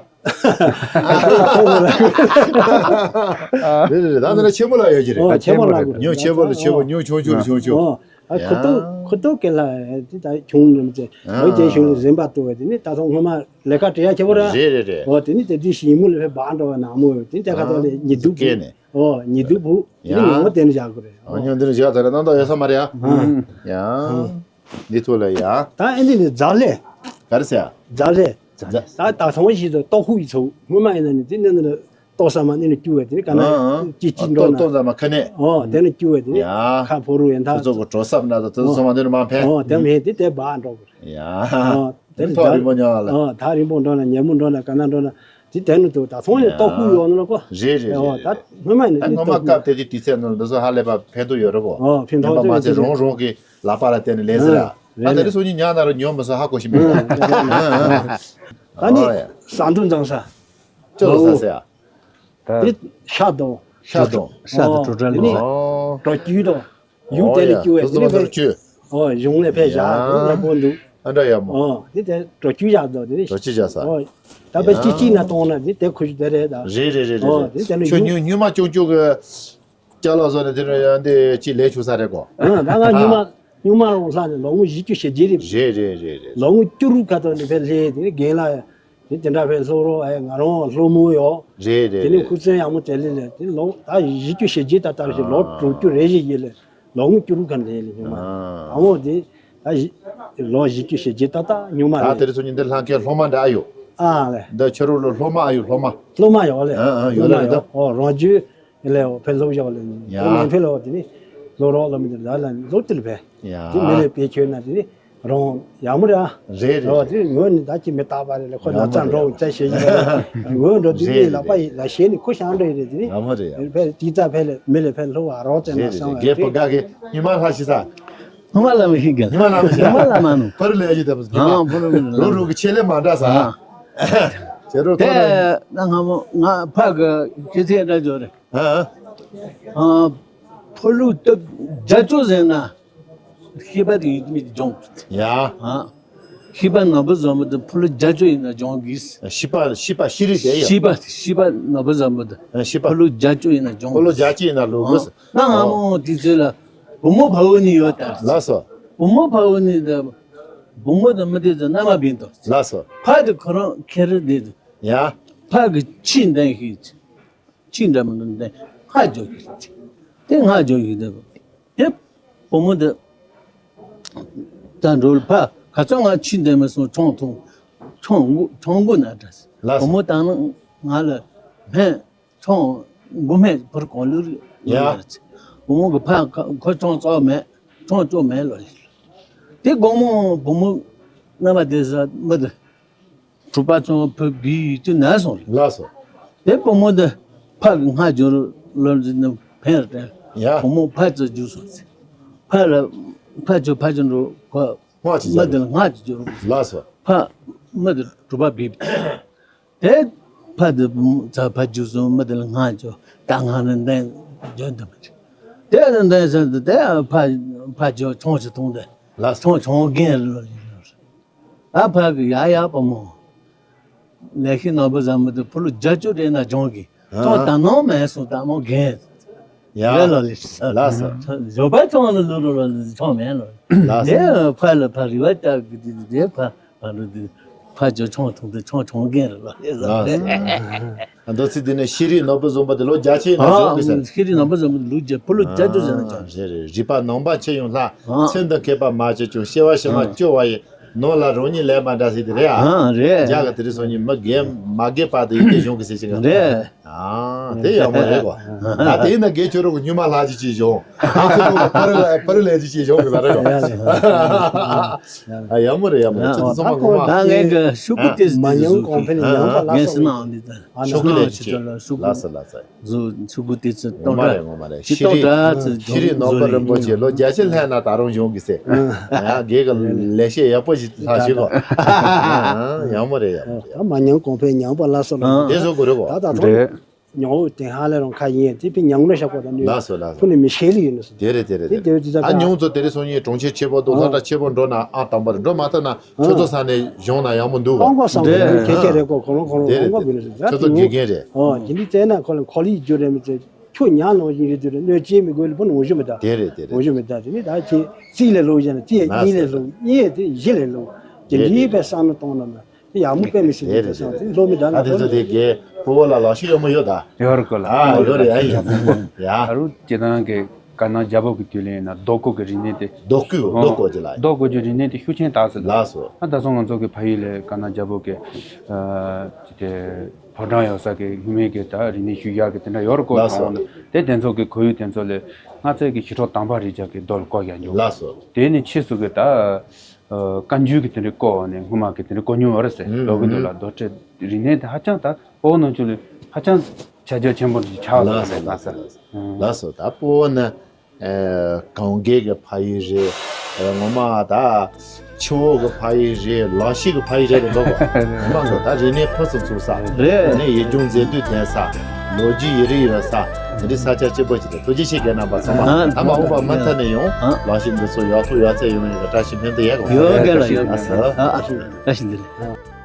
རེད་རེད་རེད། ད་ནི་ཆེན་པོ་ལ་ཡོད་ཀྱི་རེད། ཨོ་ཆེན་པོ་ལ་ཉོ་ཆེན་པོ་ལ་ཆེན་པོ། ཨོ་ཉོ་ཆུང་ཆུང་ལ་ཆུང་ཆུང་། ཨོ་ཨ་ཁུ་ཏོ་ཡ། ཁུ་ཏོ་ཀེ་ལ་དེ་ད་ཁྱུང་ནམ་ཚེ་ཨ་ལོ་རྒྱལ་གཞུང་ལ་འཛིན་པ་ཏོ་བས་དེ་ནི་ད་ཐོག་སྔོན་མ་ལས་ཀ་བྲེལ་ཡ་ཆེ་བོ་ར། རེད་རེད་རེད། ཨོ་དེ་ནི་དེ་དུས་ཤི་ཡིན་མུ་ལ་ཕེ་བག་འགྲོ་བ་ནག་མོ་ཡོད་དེ་ནི་དེ་ཁ་ཐོག་ལས་ཉི་གདུགས་བུ། ཨོ་ཉི་གདུགས་བུ་དེ་ནི་ཡང་མོ་དེ་ནི་བཞག་དགོས་རེད། ཨོ་ཉོ་འདི་ནི་བཞག་ད་རེད་ནང་ད་ཡོད་ས་མ་རེད་ཨ། ཡང་འདི་ཐོག་ལ་ཡ། ད་ཨེ་འདི་ནི་རྫ་ལས། ག་རེ་ཟེར་ཨ། རྫ་ལས། ད་ད་ཚང་བ་ཞིག་ཏུ་ཏོག་ཁུག་ཡི་ཚོ་སྔོན་མ་ཡིན་ན་ནི་དེ་ནི་ནི་ལྟོ་ཟ་མ་ནི་ནི་སྐྱུ་བས་དེ་ནི་ག་ན་ཅི་ཅི་འགྲོ་ན་ལྟོ་ཟ་མ་ཁ་ནས་ཨོ་དེ་ནི་སྐྱུ་བས་དེ་ནི་ཡ་ཁ་ཕོ་རུ་ཡན་ཐག་ཚོ་གོ་གྲོ་སབ་ན་ད་དེ་ཚོ་མ་དེ་ནི་མ་ཕན་ཨོ་དེ་མེད་དེ་དེ་བ་འགྲོ་གི་ཡ་ཨོ་དེ་ནི་ཐོག་རིང་པོ་ཉོ་ལ་ཨོ་ཐག་རིང་པོ་འགྲོ་ན་ཉེ་མོ་འགྲོ་ན་ག་ན་འགྲོ་ན་དེ་དེ་ནི་དུ་ད་ཚོང་ཡི་ལྟོ་ཁུག་ཡོང་ནི་ལ་གོ་རེད་རེད་ཨོ་ད་རེད། སྔོན་མ་ནི་ད་ནི་སྔོན་མ་ལྟོ་ཁུག་སྐབས་དེ་དུས་དུས་ཚད་ནང་འདི་ཚོ་ཧ་ལས་པ་ཕན་ཐོགས་ཡོད་རེད་གོ་ཨོ་ཕན་ཐོགས་ཡོད་མ་ཚད་རོང་རོང་གི་ལག་པ་ལ་བརྟེན་ནས་ལེན་ཟེར་ཨ། ཨ་ད་རེད་རེད། རེ་སོ་གཉིས་ཉག་ན་ར་ཉོ་མི་ས་ཧ་གོ་ཤི་མེད། ཨ་ནི་ཨོ་ཡ། ཟ་འདུ་འཛང་ས། ཅོ་ལ་ཟ་ཟེ་ཡ། ད་དེ་ཤ་དང་། ཤ་དང་། ཤ་དང་དྲོ་གྲལ་ཨོ་དེ་ནི་ལོ། ཨོ། དྲོ་སྐྱུར་དང་། ཡུག་ཨོ་དེ་ལ་ཡ་སྐྱུར་བས་དེ་ནི་དྲོ་བས། སྐྱུར། ཨོ་གཞུང་ལས་ཕེབས་བཞག་དེ་ཡག་པོ་འདུག་ཨ་འདྲ་ཡག་མོ། ཨོ་དེ་དེ་འགྲོ་སྐྱོད་བཞག་འདུག་དེ་ནི། འགྲོ་སྐྱོད་བཞག་ས། ཨོ་ད་དཔེ་གཅིག་གཅིག་ན་གཏོང་ན་དེ་དེ་ཁུ་ཞུ་དེ་རེད་ད། རེད་རེད་རེད་ཨོ་རེད། དེ་དེ་ནི་ཁྱོད་ཡུ་ཉུ་ཉུ་མ་ཅུང་ཅུང་གི་ཅ་ལག་བཟོ་ནས་དེ་འདྲ་ཡང་དེ་ཅི་ལས་བྱུང་ས་རེད་གོ། ཨ་ད་ང་ཉུ་མ་ཉུ་མ་རང་ལྷག་ནས་ལོ་ངོ་བཞི་བཅུ་ཞེ་བརྒྱད་རེད། རེད་རེད་རེད་རེད། ལོ་ངོ་བཅུ་དྲུག་ཁ་ཐོག་ནས་ཕེབས་ལྷེ་དེ་ནི་རྒན་ལགས་དེ་དེ་འདྲ་ཕེབས་སློབ་རོགས་ཨེ་ང་རང་སློབ་མོ་ཡོད། རེད་རེད་དེ་ནི་རེད། ཁུ་ཚོན་ཡག་མོ་དེ་ལས་ལས་དེ་ལོ་ད་བཞི་བཅུ་ཞེ་བརྒྱད་ད་ལྟར་ཞིག་ལོ་ཨ་དྲུག་ཅུ་རེ་བཞི་ཡིན་ལས། ལོ་ངོ་བཅུ་དྲུག་ག་འདྲ་ལས་ཉུང་མ། ཨ་ཨ་མོ་དེ་ད་ལོ་བཞི་བཅུ་ཞེ་བརྒྱད་ཏག་ཏག་ཉུང་མ་ད་རེད། དེ་རེད་སོ་ཉིན་འདི་ལྷན་རྒྱས་སློབ་མ་འདྲ་ཨ་ཡོད། ཨ་ལས། འདི་ཕྱི་རོལ་ལ་སློབ་མ་ཨ་ཡོད་སློབ་མ། སློབ་མ་ཡོད་ལས། ཨ་ཨ་ཡོད་སློབ་མ་རེད་ཡོད་ད། ཨོ་རང་རྒྱུད་ལས་ཕེ་སློབ་ཞོག་ལས་ཡ། ཕེ་ལས་ཕེ་ལོ་དེ་ནི་སློབ་རོགས་སློབ་མ་དེ་ད་ལ་སློབ་དེ་ལ་ཕེ། ཡ། དེ་མི་ལས་ཕེ་ཁྱོད་ན་དེ་ནི་རང་ཡག་མོ་རེད་ཨ། རེད་རེད་ཨོ་རེད། དེ་ངོས་ནི་ད་ཅི་མི་རྟག་པ་རེད་ལས་ཁོ་ཡག་ན་མོ་ཚ་རེད་འགྲོ་ཡག་ཚ་ཞེས་ཞིག་ངོས་འགྲོ་དེ་རེད་མི་ལག་པ་རེད་རེད། ཡིན་ལ་ཞེས་ནི་ཁོ་ཤང་འགྲོ་ཡི་རེད་དེ་ནི། ཡག་མོ་རེད་ཡག་ཕེ་དེ་ཙ་ཕེ་ལས་མི་ལས་ཕེ་སློབ་ཨ་རོགས་ཙེ་ན་རེད་སང་རེད་བ་རྒད་པོ་དེ། དགའ་གི་ཉི་མ་ལྷ་ཤི་ས། ངོ་མ་ལ་མི་ཤེས་གི། ཉི་མ་ལ་མི་ཤེས། ངོ་མ་ལ་མ་ནུ། ཕར་ལས་ཡི་དམ་ཨ་ཕུ་རུ་མི་རུ་རུ་གི་ཆེ་ལེ་མ་འདྲ་ས། ཨ་ཇེ་རུ་དེ་ཐོ་རེ། ན་ང་མོ་ང་ཕ་གི་ཤི་ཚེ་འདྲ་འཇོ་རེ། ཨ་ཕུ་ལུ་སྟབས་རྒྱ་ཅོ་ཟེར་ན་ཤི་པ་དེ་ཡིད་མི་སྦྱོང་། ཡ། ཨ་ཤི་པ་ནོར་བུ་བཟོ་མི་དེ་ཕུ་ལུ་རྒྱ་ཅོ་ཡིན་ན་སྦྱོང་གིས། ཤི་པ་ཤི་པ་ཤི་རི་དེ་ཡ། ཤི་པ་ཤི་པ་ནོར་བུ་བཟོ་མི་དེ་ཤི་པ་ཕུ་ལུ་རྒྱ་ཅོ་ཡིན་ན་སྦྱོང་ཕུ་ལུ་གིས། རྒྱ་ཅོ་ཡིན་ན་ལུ་གིས། ཨ་ང་མོ་དེ་ཚོ་ལ། བུ་མོ་ཕ་བུ་གཉིས་ཡོད་ད། ལགས་སོ། བུ་མོ་ཕ་བུ་གཉིས་ད། བུ་མོ་དང་མི་དེ་ཚོ་མནའ་མ་བིན་ཏོ། ལགས་སོ། ཕ་དེ་ཁོ་རང་ཁེ་རེ་དེ་དུ། ཡ། ཕ་གི་ཁྱི་འདན་ཤིག་ཁྱི་འདྲ་མི་འདུག་འདན་ཧ་ཇོ་ཤིག་དེ་ཧ་ཇོ་ཤིག་དེ། དེ་བུ་མོ་དེ། ད་འགྲོ་ཕ་ག་ཚོད་ང་ཁྱི་འདན་མི་སོང་ཆང་འཐུང་། ཆང་མགོ་ཆང་མགོ་ན་འདྲ། ལགས་སོ། བུ་མོ་དང་ང་ལ་ཕན། ཆང་མགོ་མེད་བུར་གང་ལུར་ཡ། ཡོད་རེད། བུ་མོ་གི་ཕ་ཁ་ཁོ་ཆང་བཙོག་མེད། ཆང་བཙོག་མེད་ལོ་རེད། དེ་དགོང་མོ་བུ་མོ་མནའ་མ་དེ་ཟ་མི་དེ། གྲུ་པ་ཚང་ཕུ་བི་དུ་ན་སོང་རེད། ལགས་སོ། དེ་བུ་མོ་དེ་ཕ་གི་སྔ་འགྱུར་ལོ་ཟིན་ནི་ཕན་རེད། ཡ། བུ་མོ་ཕ་ཚོ་རྒྱུ་སོང་ཚེ། ཕ་ལ་ཕ་ཚོ་ཕ་ཚོ་འགྲོ་ཁོ་སྔ་ཅི་མི་བྱ་དེ་ལ་སྔ་ཅི་འགྱུར། ལགས་སོ། ཕ་མི་དེ་གྲུ་པ་བི་བི། དེ་ཕ་དེ་ཚ་ཕ་རྒྱུ་སོང་མི་དེ་ལ་སྔ་ཅོ་ད་སྔ་ནས་འདན་འཇོན་དུ་མི་འདྲ། དེ་ནས་འདན་ཟེར་དུ་དེ་ཕ་ཕ་ཅོ་ཆུང་ཆུ་ཐུང་དེ་ལ་ཆུང་ཆུང་རྒན་ལོ་ཡིན་ལོ། ད་ཕ་གི་ཡ་ཡ་པ་མོ་ལས་ཤི་ནོར་བུ་ཟ་མི་དེ་ཕུ་ལུ་རྒྱ་ཅོ་རེ་ན་ཇོང་གི་ཆུང་ད་ནོ་མེད་སོང་ད་མོ་རྒན། ཡ། ལ་ལ་ལི། ལགས་སོ། བཟོད་པ་ཆུང་ལ་ལུ་རུ་ལ་ཆུང་མེད་ལོ། ལགས་སོ། དེ་ཕ་ལ་ཕ་རི་བ་ལྟ་གི་དེ་དེ་ཕ་ཕ་རུ་དེ་ཕ་ཇོ་ཆུང་ཐུང་དེ་ཆུང་ཆུང་རྒན་རེད་ལོ། ལགས་སོ། འདི་ཚིག་འདི་ནི་ཤེས་རིག་ནོར་བུ་བཟུང་བ་དེ་ལོ་རྒྱ་ཆེ་ན་ཨ་བཟུང་གི་ཟེར། ཤེས་རིག་ནོར་བུ་བཟུང་བ་དེ་ལོ་རྒྱ་ཕུ་ལུ་རྒྱ་ཅོ་ཟེར་ན་ཅང་། རེད་རེད། རིག་པ་ནང་པ་ཆེ་ཡོང་ལྷ། ཨ་ཚེ་འདི་མཁས་པ་མ་བྱེད་ཀྱང་སྐྱེ་བ་ཕྱི་མ་ཨ་སྐྱོ་བ་ཡི། ནོར་ལ་རང་ཉིད་ལས་མ་འདྲ་ཟེར་དེ་རེད་ཨ། ཨ་རེད། རྒྱ་གི་དེ་རིང་སང་ཉིན་མི་རྒན་མ་རྒན་པ་དེ་ཡིན་དེ་གཞུང་གི་ཟེར་ཞིག་རེད། ཨ་དེ་ཡག་མོ་རེད་གོ། ད་དེ་ཡིན་ན་རྒན་ཁྱོད་རང་གི་ཉུལ་མ་ལྷག་ཅིག་ཅིག་བྱུང་། ཨ་ཁྱོད་རང་གི་ཕ་རི་ལ་ཕ་རི་ལས་ཅིག་ཅིག་བྱུང་གི་ཟེར་རེད་གོ། ཨ་ཡག་མོ་རེད་ཡག་མོ་རེད། ཁྱེད་ཚོ་ཚང་མ་ངོ་མ། ད་ངས་གི་ཤུ་གུ་ཏི་སི་མ་ཏི་ཉུང་གོང་འཕེལ་ཉམས་པ་ལ་ངས་སོགས་སི་ནའང་འདི་ལྟར་ཨ་ནི་ཤུ་གུ་ལས་ཅིག་ཅིག་ལ་ཤུ་གུ། ལགས་སོ་ལགས་སོ། ཟུ་ཆུ་གུ་ཏི་ཚུ་ངོ་མ་རེད་ངོ་མ་རེད། ཤི་རི་ཤི་རི་ནོར་བུ་རིན་པོ་ཆེ་ལོ་བརྒྱད་ཅུ་ལྷན་ན་ད་རུང་གཞུང་གི་ཟེར། ཡང་རྒན་གི་ལས་བྱེད་ཡག་པོ་ཞིག་ལྷག་ཞིག་གོ། ཡག་མོ་རེད་ཡག་མོ་རེད། ད་མ་ཉམས་གོང་འཕེལ་ཉམས་པ་ལ་སོགས་ལ། དེ་བཟོ་དགོས་རེད་གོ། ད་ད་ཐོག་རེད། ཉོ་བོ་དེ་ཧ་ལས་རང་ཁ་ཡིན་དེ་ཕི་ཉམས་ལ་ཤ་གོ་ད་ནུས། ལགས་སོ་ལགས་སོ། ཕུ་ནི་མི་ཤེས་ལི་ཡོད་ནི་སོ། དེ་རེད་དེ་རེད་དེ། དེ་དེ་ད་ཨ་ཉུང་ཚོ་དེ་རེད་སོང་ཉིན་གྲོང་ཁྱེར་ཆེ་པོ་དང་སློབ་གྲྭ་ཆེ་པོ་འགྲོ་ན་ཨང་དང་པོ་རེད། འགྲོ་མ་ཐུབ་ན་ཆུ་ཚོད་ས་ནས་གཞུང་ན་ཡག་མོ་འདུག་གོ། ཀོང་ཀོ་སང་དེ་རེད། ཁྱེད་ཁྱེད་རེད་གོ། ཁོ་རང་ཁོ་རང་དེ་རེད་ཁོང་ཀོ་དེ་བི་ནི་རེད། ད་ཆུ་ཚོད་དེ་ཉོ་དགེ་རྒན་རེད། ཨོ་དེ་འདི་བཙལ་ན་ཁོ་ལ་ཁོ་ལི་རྒྱུ་རེད་མི་ཚེ། ཁྱོད་ཉག་ནང་བཞིན་རེད་དུས་རེད། གནོད་བྱེད་མི་དགོས་ལ་ཕུ་ནང་བཞུ་མི་ད། དེ་རེད་དེ་རེད། བཞུ་མི་ད་དེ་ནི་ད་ཁྱེད་རྩིས་ལས་ལོག་བཞག་ན་རྩིས་གཉིས་ལས་ལོག་གཉིས་དེ་བཞི་ལས་ལོག་དེ་འདྲའི་དཔེ་བསམ་བློ་གཏོང་ན་མ་དེ་ཡག་མོ་དཔེ་མི་སྲིད་དེ་དེ་སོང་དེ་ལོག་མི་ད་ན་ཨ་དེ་ཚོ་དེ་རྒན་ཕུ་བོ་ལ་ལག་ཤེས་ཡོད་མོ་ཡོད་ད། ཡོད་རེད་གོ་ལ། ཨ་ཡོད་རེད་ཨ་ཡིན་ཡ། ད་རུང་སྤྱིར་བཏང་གི་དཀར་ནག་རྒྱལ་པོ་གི་དུས་ལ་ཡིན་ན་རྡོ་བརྐོས་ཀྱི་རིག་གནས་དེ། རྡོ་བརྐོས་རྡོ་བརྐོས་ཀྱི་ལ། རྡོ་བརྐོས་ཀྱི་རིག་གནས་དེ་ཤུགས་ཆེན་དར་སྲིད་ལ། ལགས་སོ། ཨ་ད་སོང་ང་ཚོ་གི་ཕ་ཡུལ་ལ་དཀར་ནག་རྒྱལ་པོ་གི་ཨ་དེ། ཕོ་བྲང་ཡོད་ས་གི་ཧུ་མེ་གི་ད་རིག་གནས་ཤུལ་བཞག་གི་དེ་འདྲ་ཡོད་རེད་གོ། ལགས་སོ། གང་འོང་དེ་དེ་ཚོ་གི་ཁོར་ཡུག་དེ་ཚོ་ལས་སྔ་ཚད་ཀྱི་ཞི་ཁྲོ་དམ་པ་རིགས་ཅག་གི་རྡོ་ལ་བརྐོ་ཡ་འཇུག་ལགས་སོ། དེ་ནི་ཕྱིས་སུ་གི་ད་བཀའ་འགྱུར་གི་དེ་འདྲ་བརྐོ་ནས་སྔོན་མ་གི་དེ་འདྲ་བརྐོ་མྱོང་ཡོད་རེད་ཟེར། ལོ་གི་འདུག་ལ་རྡོ་ཁྲེ་རིག་གནས་དེ་ཧ་ཅང་ད་ཨོ་ནང་ཆུ་ལ་ཧ་ཅང་ཁྱབ་རྒྱ་ཆེན་པོ་ཆགས་ལ་ཟེར་ལ་ཟེར། ལགས་སོ། ད་སྤོ་བོ་ནི། ཨེ་གངས་རྒན་གྱི་ཕ་ཡུལ་རེད། ཨེ་ངོ་མ་ད་ཆུ་བོ་གི་ཕ་ཡུལ་རེད། ལག་ཤེས་ཀྱི་ཕ་ཡུལ་རེད་དུ་འདུག་གོ། ངོ་མ་ཚོ་ད་རིག་གནས་ཕུན་སུམ་ཚོགས་ས་རེད། ནས་ཡིད་འབྱུང་མཛེས་སྡུག་ལྡན་ས། ལོ་རྒྱུས་ཡིག་རིགས་ཡོད་ས་འདི་འདྲའི་ས་ཆ་གཅིག་པོ་ཅིག་རེད། ཐུགས་རྗེ་ཆེ། རྒན་རྣམ་པ་ཚང་མ། ཨ། ད་མ་འོངས་པ་མུ་མཐུད་ནས་ཡང་ཨ། ལག་ཤེས་འདི་ཚོ་ཡག་ཐོག་ཡག་བརྩེགས་ཡོང་ཡོད་པའི་བཀྲ་ཤིས་སྨོན་འདུན་ཡོད། ཡོད། རྒན་ལགས་ཡོད། ཨ། ཨ། བཀྲ་ཤིས་བདེ་ལེགས།